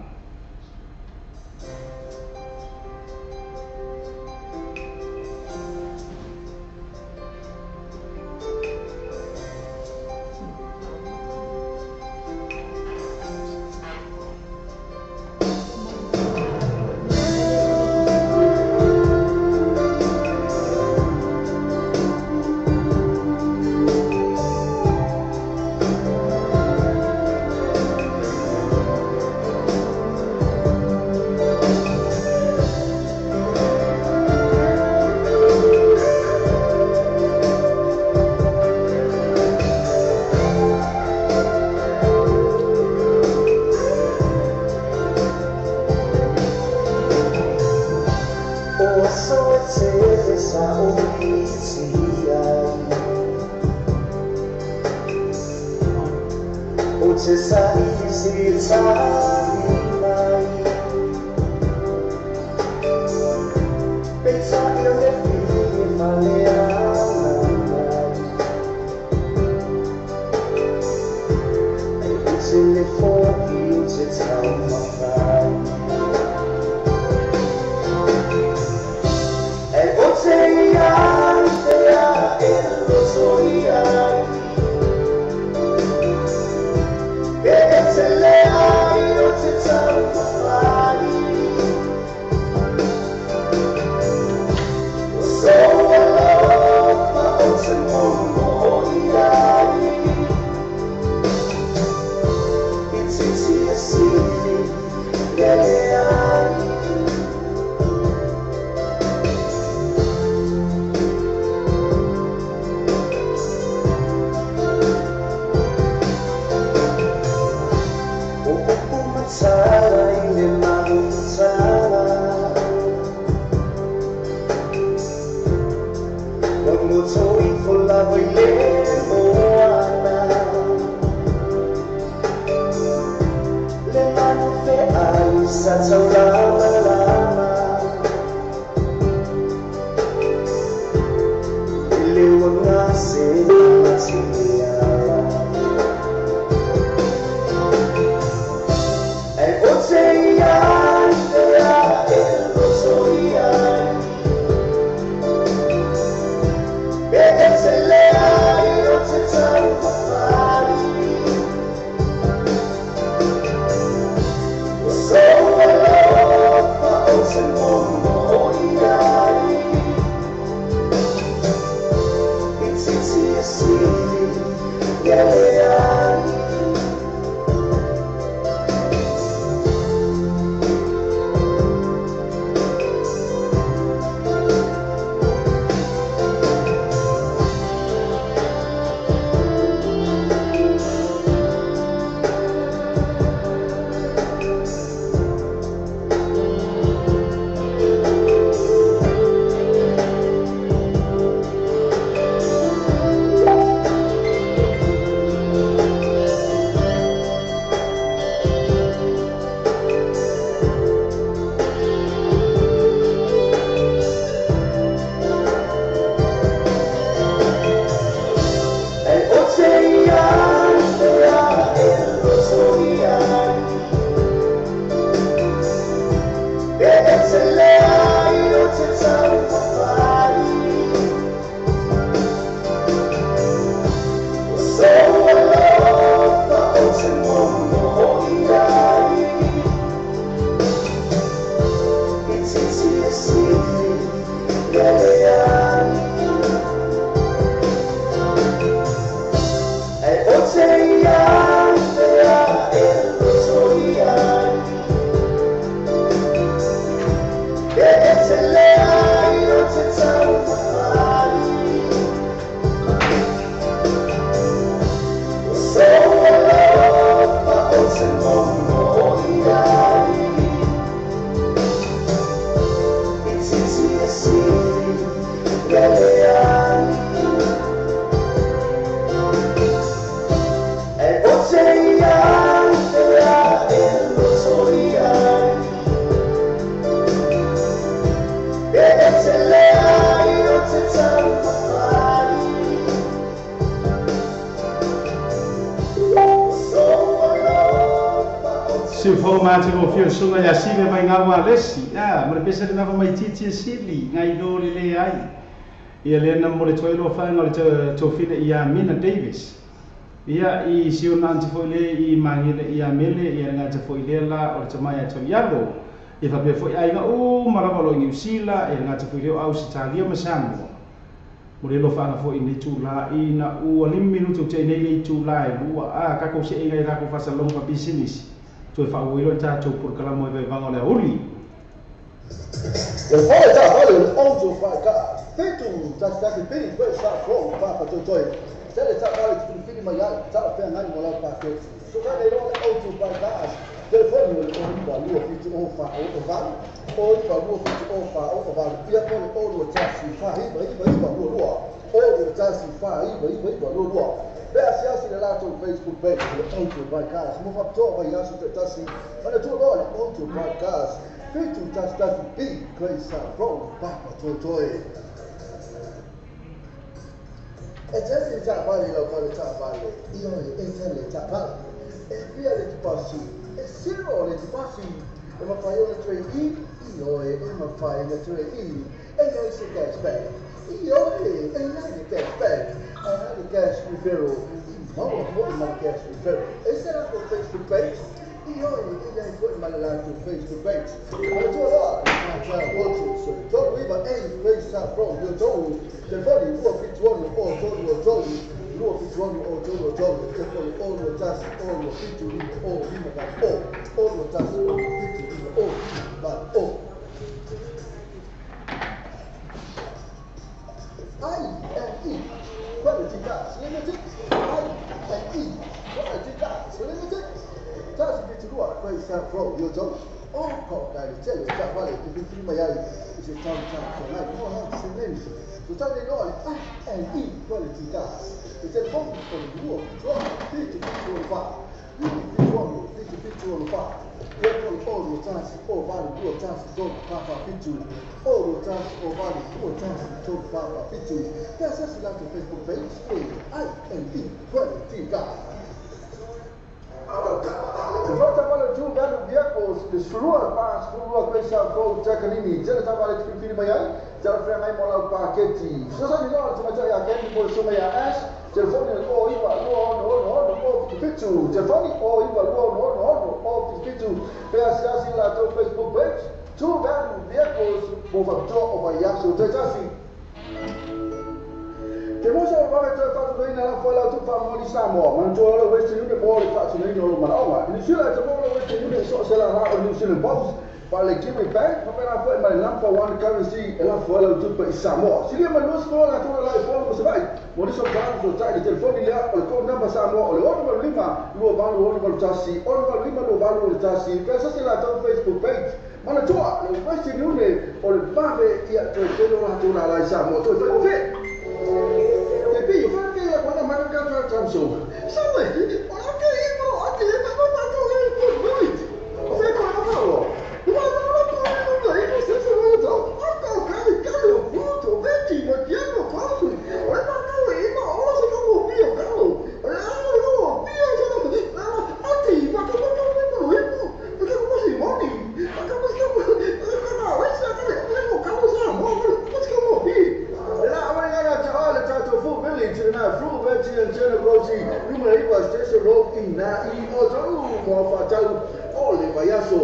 Te sa isi te taumafai. E o te iai te a e loto iai, e e te leai o te taumafai. O sou alofa o te momo iai, i titi e sili lele ai. O o matala i le mahutala, o moto ifo lava i le moana, le manu feai sa taulama lama, i le uagase matiala. E o te iai te a e loto iai, e e te leai o te taumafai. O sou alofa o te momo iai, i titi e sili lele ai. E o te iai te a e loto iai, e e te leai o te taumafai. O sou alofa o te momo iai, i titi e sili lele ai. E o te iai te a e loto iai, e e te leai o te taumafai. O sou alofa o te momo iai, i titi e sili lele ai. E o te iai te a e loto iai, e e te leai o te taumafai. O sou alofa o te Si fo mati mo fio sunga ia sile mai ngā wā lesi. Ah, mo le pesa le nava mai titi e sili, ngai lo le le ai. Ia le na mo le toelo whainga le tofina ia Mina Davis. Ia i si ona anti foi le i mangele ia mele ia ngā te foi le la o le tamai a tau ialo. Ia whapea foi aiga o marava lo i New Zealand, ia ngā te foi leo au Sitalia ma Samoa. Mo le lo whaanga foi nei tū la i na ua 5 minutu te nei lei tū la e lua a kako se inga i rako whasa longa business. Toi wha uilo i tātou purukala mo i vai vanga o le uli. Le fale ta fale le auto fa ka fitu ta ta ki pi ko sa ko pa pa to toi. Se le ta fale te fili mai ai ta pe ngai mo la pa ke. So ka le le auto fa ka telefoni o le o ba lu fitu o fa o va o ba lu fitu o fa o va ia ko le o lu ta si fa hi ba hi ba hi ba lu lu o lu ta si fa hi ba hi ba hi ba lu lu. Pe asiasi le latou Facebook page le Auto Podcast. Mo faapitoa vai aso taʻitasi manatua loa le Auto Podcast 711 B Grace Road Papa Toetoe. E tele taavale lau fale taavale, ioe e tele taavale. E fia le tipasi, e 0 le tipasi, e mawhai o le toe i, i oe, e mawhai le toe i, e iai se cashback, i oe, e iai le cashback, a iai le cash referral, i maua foi ma le cash referral. E se latou Facebook page, i oe, e iai foi ma le latou Facebook page. Manatua loa, le Cartel Watches, so tolu iva 8 Great South Road, yo tolu, telefoni 276 o 3 o 3, 276 o 3 o 3, telefoni o 2 tasi o 2 7 5 o 5 8 o, o 2 tasi o 2 7 5 o 5 8 o. I N E Quality Cars Limited, I N E Quality Cars Limited. Tasi fitu lua Great South Road, yo tolu. O ko kai le tele o tawale te whiwhiri mai ai i se tau tau whangai mo hau se neni. So tau nei loa le I N E Quality Cars. Te telefoni o le 2 7 7 7 4 2 7 7 7 4 Ia ko le o 2 tasi o 8 2 tasi 3 4 4 7 o 2 tasi o 8 2 tasi 3 4 4 7. Pe asasi latou Facebook page e I N E Quality Cars. Te whata wale tū valu vehicles, le surua pā skurua koe sa fou takanini, tele tawale te whiwhiri mai ai, tele whea ngai mo lau pāketi. Sosani loa te matai a Candy mo le suma ia Ash, telefoni o 9 2 6 6 6 7 7, telefoni o 9 2 6 6 6 7 7, pea siasi latou Facebook page, tū valu vehicles mo whakatoa o vaiaso te tasi. Te mosa o wawe toe whatunoina la whai lau tupa moli Samoa, manatua o le Western Union mo le whatunoina o lo manaonga. New Zealand te mo le Western Union so se la ra o New Zealand Post, pa le Kiwi Bank, papera foi mai number one currency e la whai lau tupa i Samoa. Silia mai luas mo la tōra lai whai mo sabai, mo niso kānu so tai le telefoni lea o le code number Samoa o le 6 5 2 8 6 1 6 5 2 8 6 1, pea sasi la tau Facebook page. Manatua le Western Union o le vave ia toe tele o la tōra lai Samoa toe whai o whai. Te pi, whai pia kwana makakata tamso. Sawe, o la ke i mo ake e ma ma to e ko wait. O whai ko ma lo. Wa ma ma ko ma i se se wa to. O ko ka ka lo puto veti ma tiano pasu. O ma ko i ma o se ko mo pi o ka lo. O la lo pi o se ko na ati ma ko ko ko ko i mo. Ko ko si moni. Ma ko ko ko ko na wa sa ka ko ka lo sa mo ko ko mo pi. La wa ya ta le ta to fu village na fru veti and tena gosi numero 9 Station Road i na i o tau mo whatau o le vaiaso.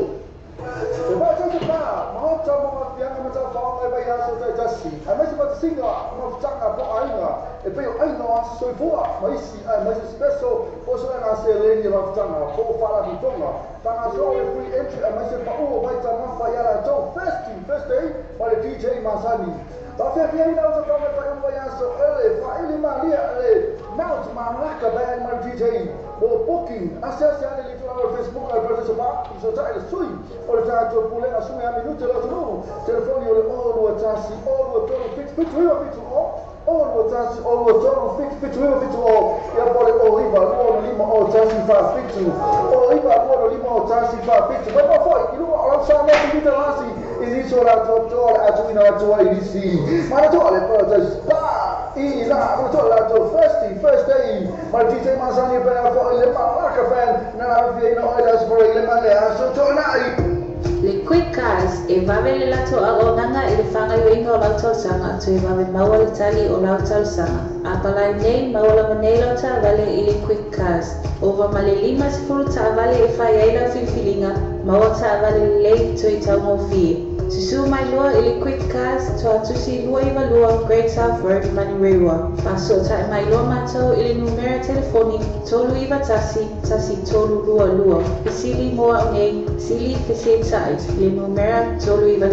Te whātau te pā, mahota mo ngā whianga ma tau whaonga e vaiaso tai tasi. A maise ma te singa, ma whatanga po ainga, e peo ainga o aso soifua, ma isi ai maise special, o so ngā se leni e whatanga, po whala ki tonga. Tanga soa le free entry a maise pa o waita mafa i ala tau first day, ma le DJ Masani. Ta whiawhia ina o te whangai whai o vaiaso ele, whaili malia ele, Mount Malaka band ma DJ mo booking ase ase ale le tula o Facebook ai process ba so ta le sui o le tato pule a sui a minuto le tulu telefoni o le o 2 tasi o 2 3 7 7 7 o o 2 tasi o 2 3 7 7 7 o ia pole o 9 2 5 o tasi 4 7 o 9 2 5 o tasi 4 7 mai pa foi i lua o sa mo ti te lasi i so la to to a tu ina tu ai si ma to le process ba i la ma to la to first day ma DJ Masani pe fo le Malaka band na la fi ina o la spore le ma le so to na i Le Quick Cars e vave le lato a onanga i le whangaioinga o lau tausaga toe vave maua le tali o lau tausaga. A palai nei maua lava nei lau taavale i le Quick Cars. Ova ma le 50 taavale e whai ai lau filifiliga, maua taavale lelei toe taugofie. Susu mai loa i le Quick Cars toa tusi 292 Great South Road, Manurewa. Whasotai mai loa mātou i le numera telefoni 391 1322. Fesili moa au nei, sili fesetai, le numera 391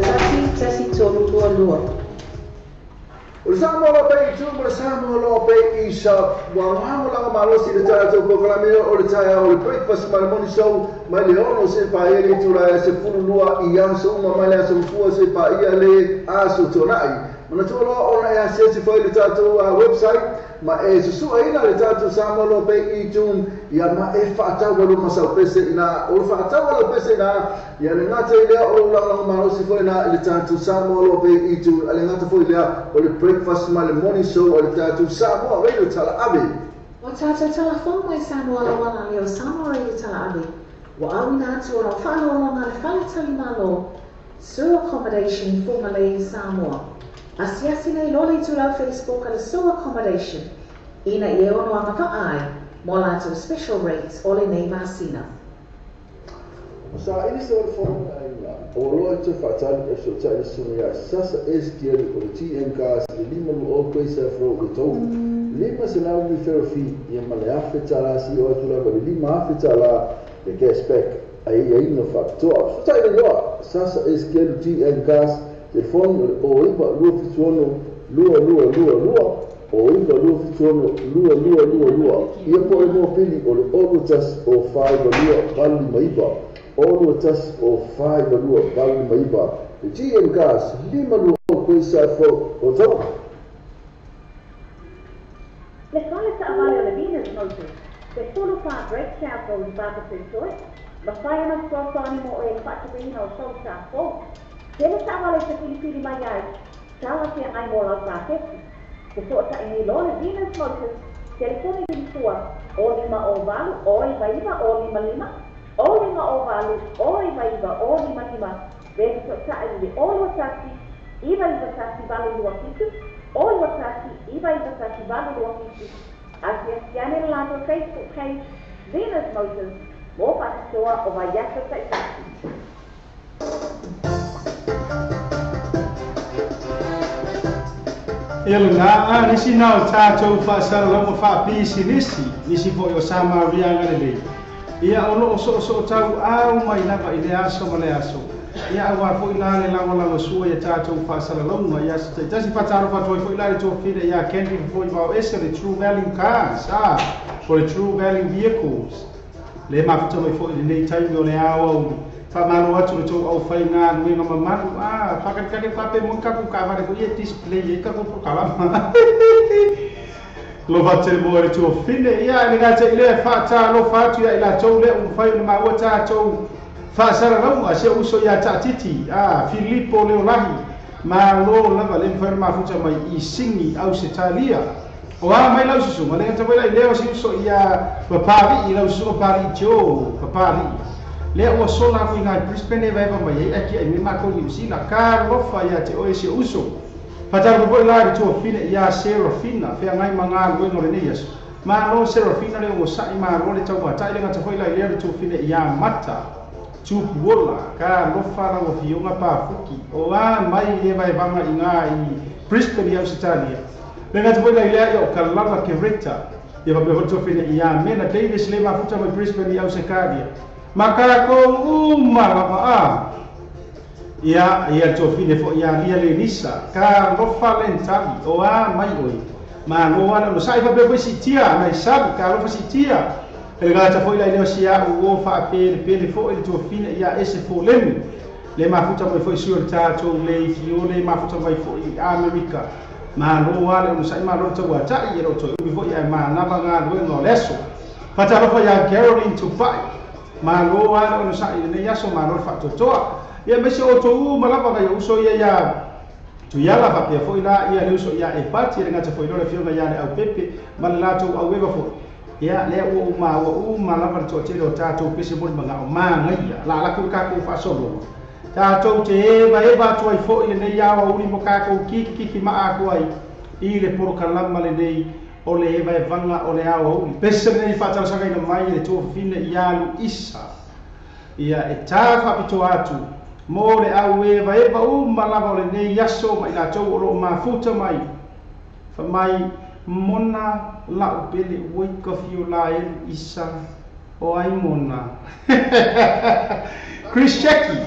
1322. O le Samoa loa pe i tu mo le Samoa loa pe i sa ua lamo lava malosi le tatou polokalame o le taeao o le breakfast ma le morning show mai le 6 se paia le itula e 12 i aso uma mai le aso mafua se paia le aso tuanai. Manatua loa ona e asiasi foi le tatou website ma e susuaina le tatou Samoa loa pe i tune ia ma e whaatau alu masau pese ina o le whaatau alu pese ina ia le ngata i lea o le ulangolanga malosi foi ina i le tatou Samoa loa pe i tune a le ngata foi lea o le breakfast ma le morning show o le tatou Samoa Radio Tala Ave. O tātou telefon mai Samoa lawana leo Samoa Radio Tala Maave, ua auina atu ona o faaaloaloga a le faletalimalo Sur Accommodation i Fugalei i Samoa. Asiasi nei loa le itulau Facebook a le Sur Accommodation ina ia e ono agavaa ai mo a latou special rates o lenei masina. Ua saili se o le Fono le Aiga, ua loa i toe faatali e fesootai le susuga ia Sasa Ezekielu o le TM Cars i le 520 Quayside Road i Otahuhu, 500 referral fee ia ma le $1,000 sio atu lava i le $5,000 le cash back aiaiga faapitoa. Fesootai le iloa Sasa Ezekielu TM Cars, telefoni o le 09 276 2222, 09 276 2222, ia po o le mopili o le 021 042 859, 021 042 859. Le GM Cars, 520 Quayside Road, Otahuhu. Le fale taavale o le Venus Motors, pe 14 brake calipers i Papatoetoe, mafai ona fesoasoani mo oe i le faatupeina o sou sa fou. Tele taavale e te filifili mai ai, talafeagai mo lau paketi. Fesootai nei loa le Venus Motors, telefoni lilifua 0 5 0 8 0 9 9 0 5 5, 0 5 0 8 0 9 9 0 5 5, pe fesootai i le 0 2 1 9 9 1 8 2 7, 0 2 1 9 9 1 8 2 7. Asiasi ane le latou Facebook page Venus Motors mo faapitoa o vaiaso taitasi. Ia lena, a nisi na o tatou faasalalauga faapisinisi, nisi foi o Samaria agalelei, ia o lo o soosootauau mai lava i le aso ma le aso, ia auā foi la le lagolagosua i a tatou faasalalauga i aso taitasi. Faatalofa atu ai foi la i le tuafafine ia Kendrick foi Vaoese o le True Value Cars, a po o le True Value Vehicles, le mafuta mai foi i lenei taimi o le aoauli. Faamalo atu le tou aufaigaluega mamalu, a faakalikali faapea moi kakou kaavale foi ia e display ai kakou polokalama. Alofa tele mo le tuafafine, ia e le gata i lea, faatalofa atu ia i latou lea ua mafai ona maua tatou faasalalauga, si ou uso ia Taatiti, a Filipo Leolahi, malo lava le mafai ona mafuta mai i Sini, Ausetalia. O a mai lau susuga, le gata foi la i lea o si uso ia Papali'i, lau susuga Papali'i Joe, Papali'i. Lea ua sola aku i ina i Brisbane e vaeva mai ai akia i me makou i Niu Sila. Ka alofa ia te oe si ou uso. Faatalofa foi la i le tuafafine ia Serafina, feagai ma galuega o lenei aso. Malo Serafina le ogosa'i, malo le taumatai, le gata foi la i lea o le tuafafine ia Mata Tupuola. Ka alofa lau afioga Pafuki, o a mai le vaevaga i ina i Brisbane i Ausetalia. Le gata foi la i lea ia o Kalava Kereta, ia faapea foi le tuafafine ia Mena Davis le mafuta mai Brisbane i Ausetalia. Ma takou uma lava a ia ia le tuafafine foi ia Lia Lenisa, ka alofa le tali o a mai oe, malo lava le onosai. Faapea foi siitia nai Sali, ka alofa siitia. E le gata foi la i lea o si a'u o faapelepele foi le tuafafine ia Ese Folemi, le mafuta mai foi sui o le tatou leifiole, mafuta mai foi i Amerika. Malo lava le onosai, malo le tauata'i, e le o toe umi foi ae manava galuega o le aso. Faatalofa ia Caroline Tupai, malo lava le onosai i lenei aso, malo le faatoatoa. Ia aemaise outou uma lava nai ou uso ia ia Tuiala, faapea foi la ia le uso ia Epati, e le gata foi loa le afioga ia Leaupepe ma le latou aueva foi. Ia lea ua ou maua uma lava le toatele o tatou pese mo le manao magaia la latou le kakou faasologa. Tatou te evaeva atu ai foi lenei aoauli mo kakou kikikiki maa atu ai i le polokalama lenei o le evaevaga o le aoauli. Pese lenei faatalosagaina mai e le tuafafine ia Luisa, ia e tā faapitoa atu mo le auevaeva uma lava o lenei aso ma i latou o loo mafuta mai. Fai mai mona la'u pele ua i ka fio la e Luisa o ai mona. Chris Jackie.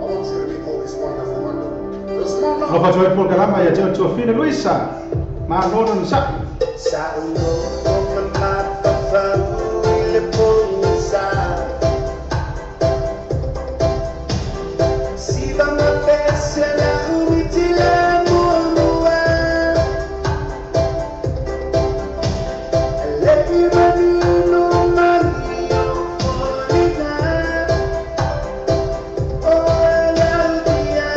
I want you to meet all this wonderful, wonderful. Alofa atu ai le polokalama ia te oe le tuafafine Luisa, malo le onosai. Sa ou nofo ma mafaufau i le pogisa. Siva mapesa la uitila muamua. Le manino mai o folina. O la utia,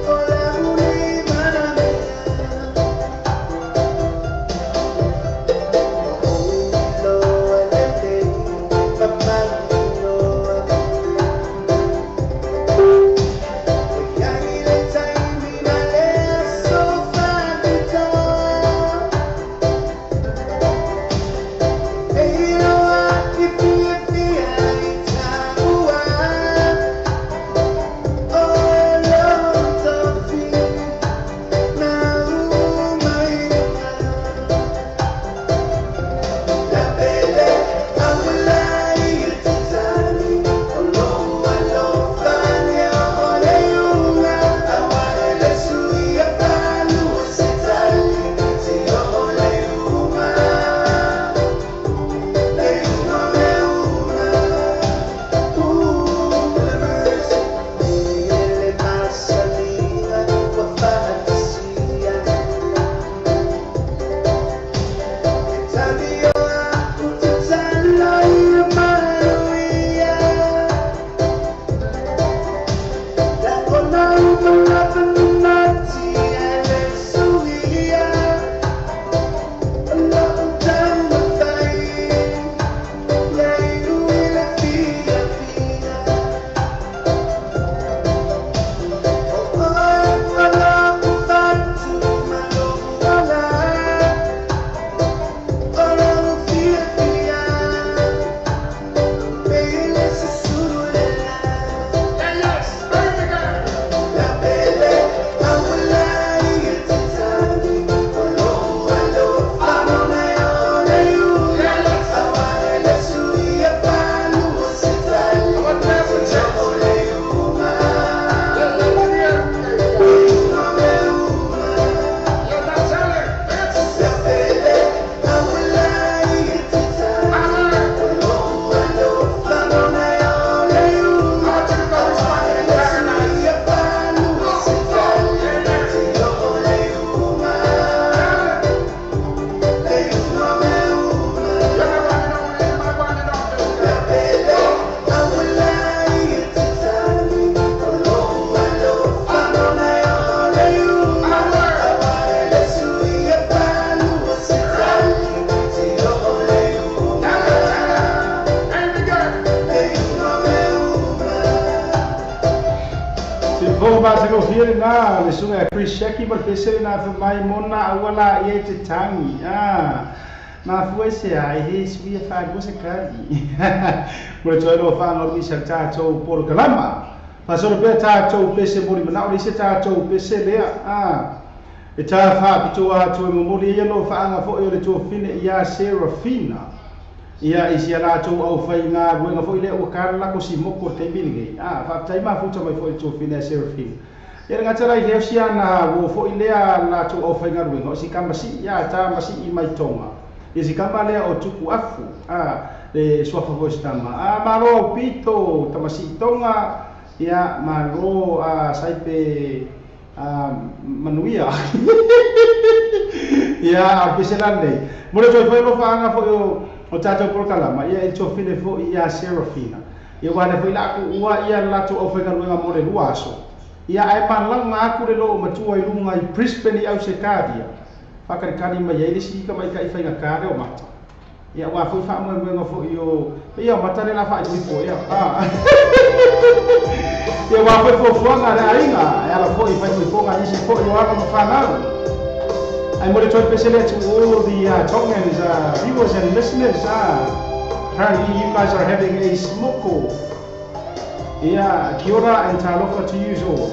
o la uli manamea. Matagofie lena le suga e Chris Shaki ma le pese lena faimai mona aua laia i te tangi. Mafua se ai he suia whāngua se kari. Mo le toi loa whaanga o luisa le tātou porokalama. Whasoro pea tātou pese mori manao le se tātou pese lea. E tā whaapitoa atu e momoli ia no whaanga foi o le tuafine ia Serafina. Ia i sia lātou au whai ngā ruenga foi lea ua kāra lako si moko te milingi. Whaapitai mafuta mai foi le tuafine a Serafina. Ia ngata lai leo sia na wo foi lea lātou au whai ngā ruenga. O si kamasi ia tā masi i mai tonga. Ia si kama lea o tuku afu. Le suafa foi si tama. Malo au pito tamasi i tonga. Ia malo saipe manuia. Ia a pese nei. Mo le toi foi lo whaanga foi o tātou porokalama, ia e tuafine foi ia Serafina. Ia wane foi la aku ua ia lātou au whaingaluenga mo le lua aso. Ia ae panlanga aku le loo matua i lunga i Brisbane i au se kādia. Whakarikari mai ai le sika mai ka i whainga kāre o mata. Ia wā foi whaamoemoenga foi o... Ia o mata le la wha i po ia. Ia wā foi fuafuaga le ainga. E ala foi whai foi fonga isi foi o anga ma whanau. I want to talk to all the Tongans, viewers and listeners. Apparently you guys are having a smoko. Yeah, kia ora and talofa to you all.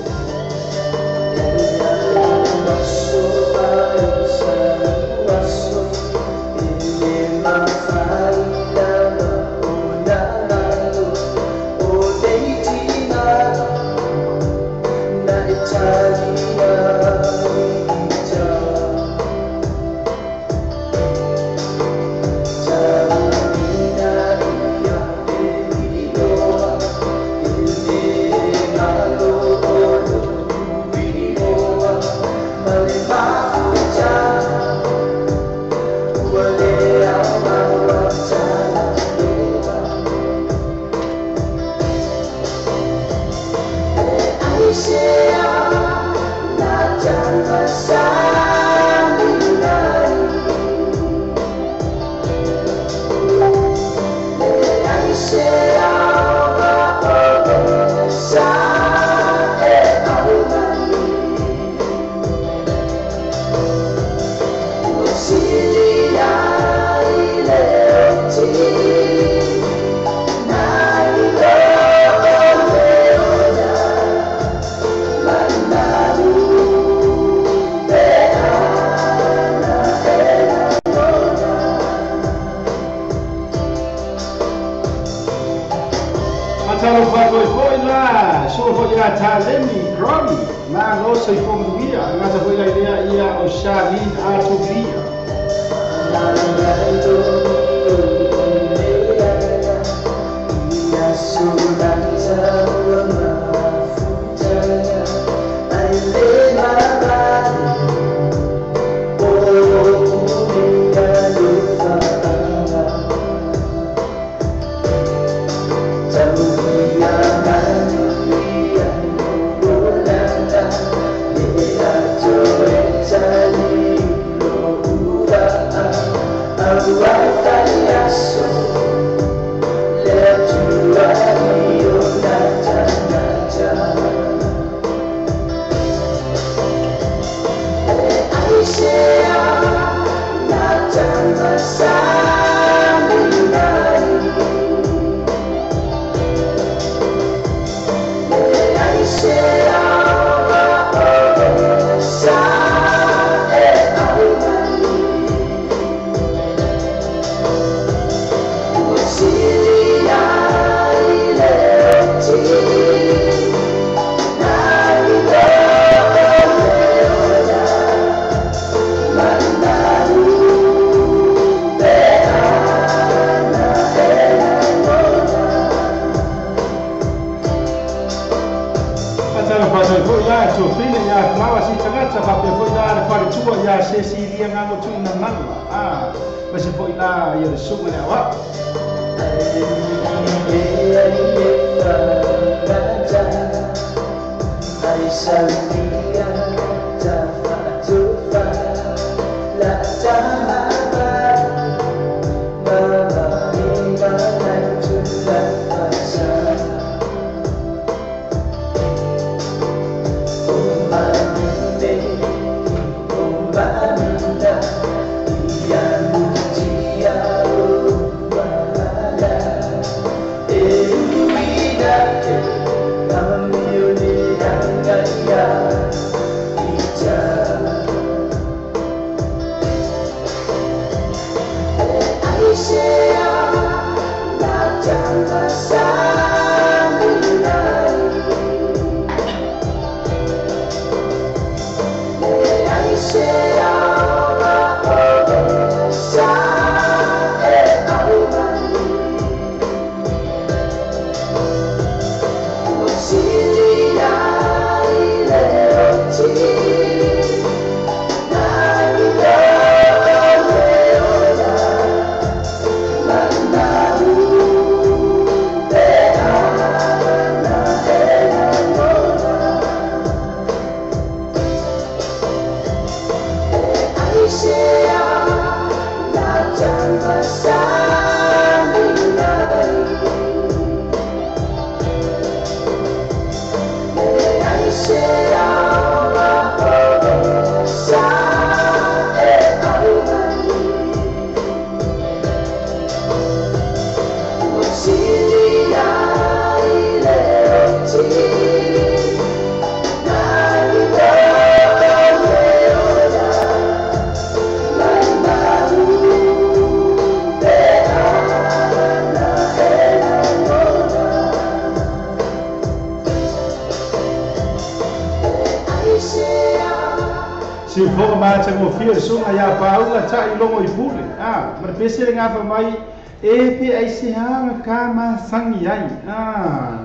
alofa matagofie le suga iā Pauga taʻilogo i pule a ma le pese le gafa mai e pe aiseaga ka masagi ai a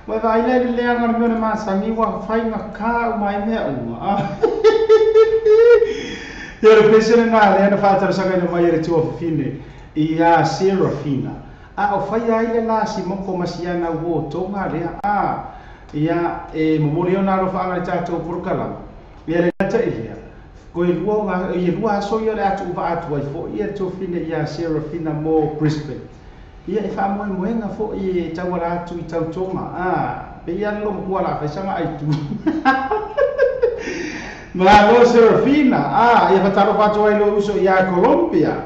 ua e vaai la i le leaga o le mea o le masagi ua faigakā uma ai mea uma a. Ia o le pese lenā lea na faatalosagaina mai e le tuafafine iā Serafina a o faia ai le la simoko ma siana uōtoga lea a. Ia e momoli ona alofaaga i le tatou polokalama ia le gata i lea koe lua ia lua aso ia o le a tuuvaa atu ai foʻi ia le tuafafine iā Serafina mo Brisbane. Ia e faamoemoega foʻi e tauala atu i tautoga a pei lava le logomatua la fai saga aitu. Malo Serafina a ia fatalofa atu ai lou uso iā Colombia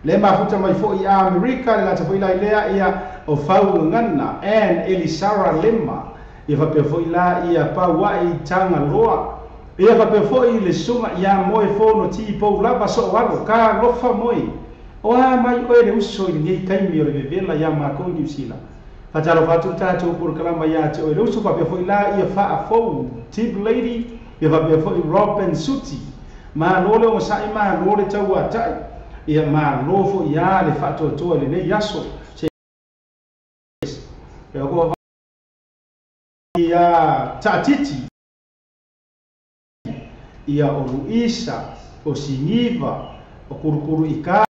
le mafuta mai foʻi i Amerika le gata foʻi la i lea ia o Faugagana and Elisara Lema ia faapea foʻi la ia Pauaʻi Tagaloa ia faapea foʻi le susuga iā Moe Fono Tipou lava Soʻoalo ka alofa moe o a mai oe le uso i lenei taimi o le vevela iā makou i Niusila. Faatalofa atu le tatou polokalama iā te oe le uso faapea foʻi la ia Faafou Tip Lady ia faapea foʻi Robin Suti. Malo le ogasaʻi malo le tauataʻi ia malo foʻi ā le faatoatoa i lenei aso se ia Taatiti ia o Luisa o Siniva o Kulukulu i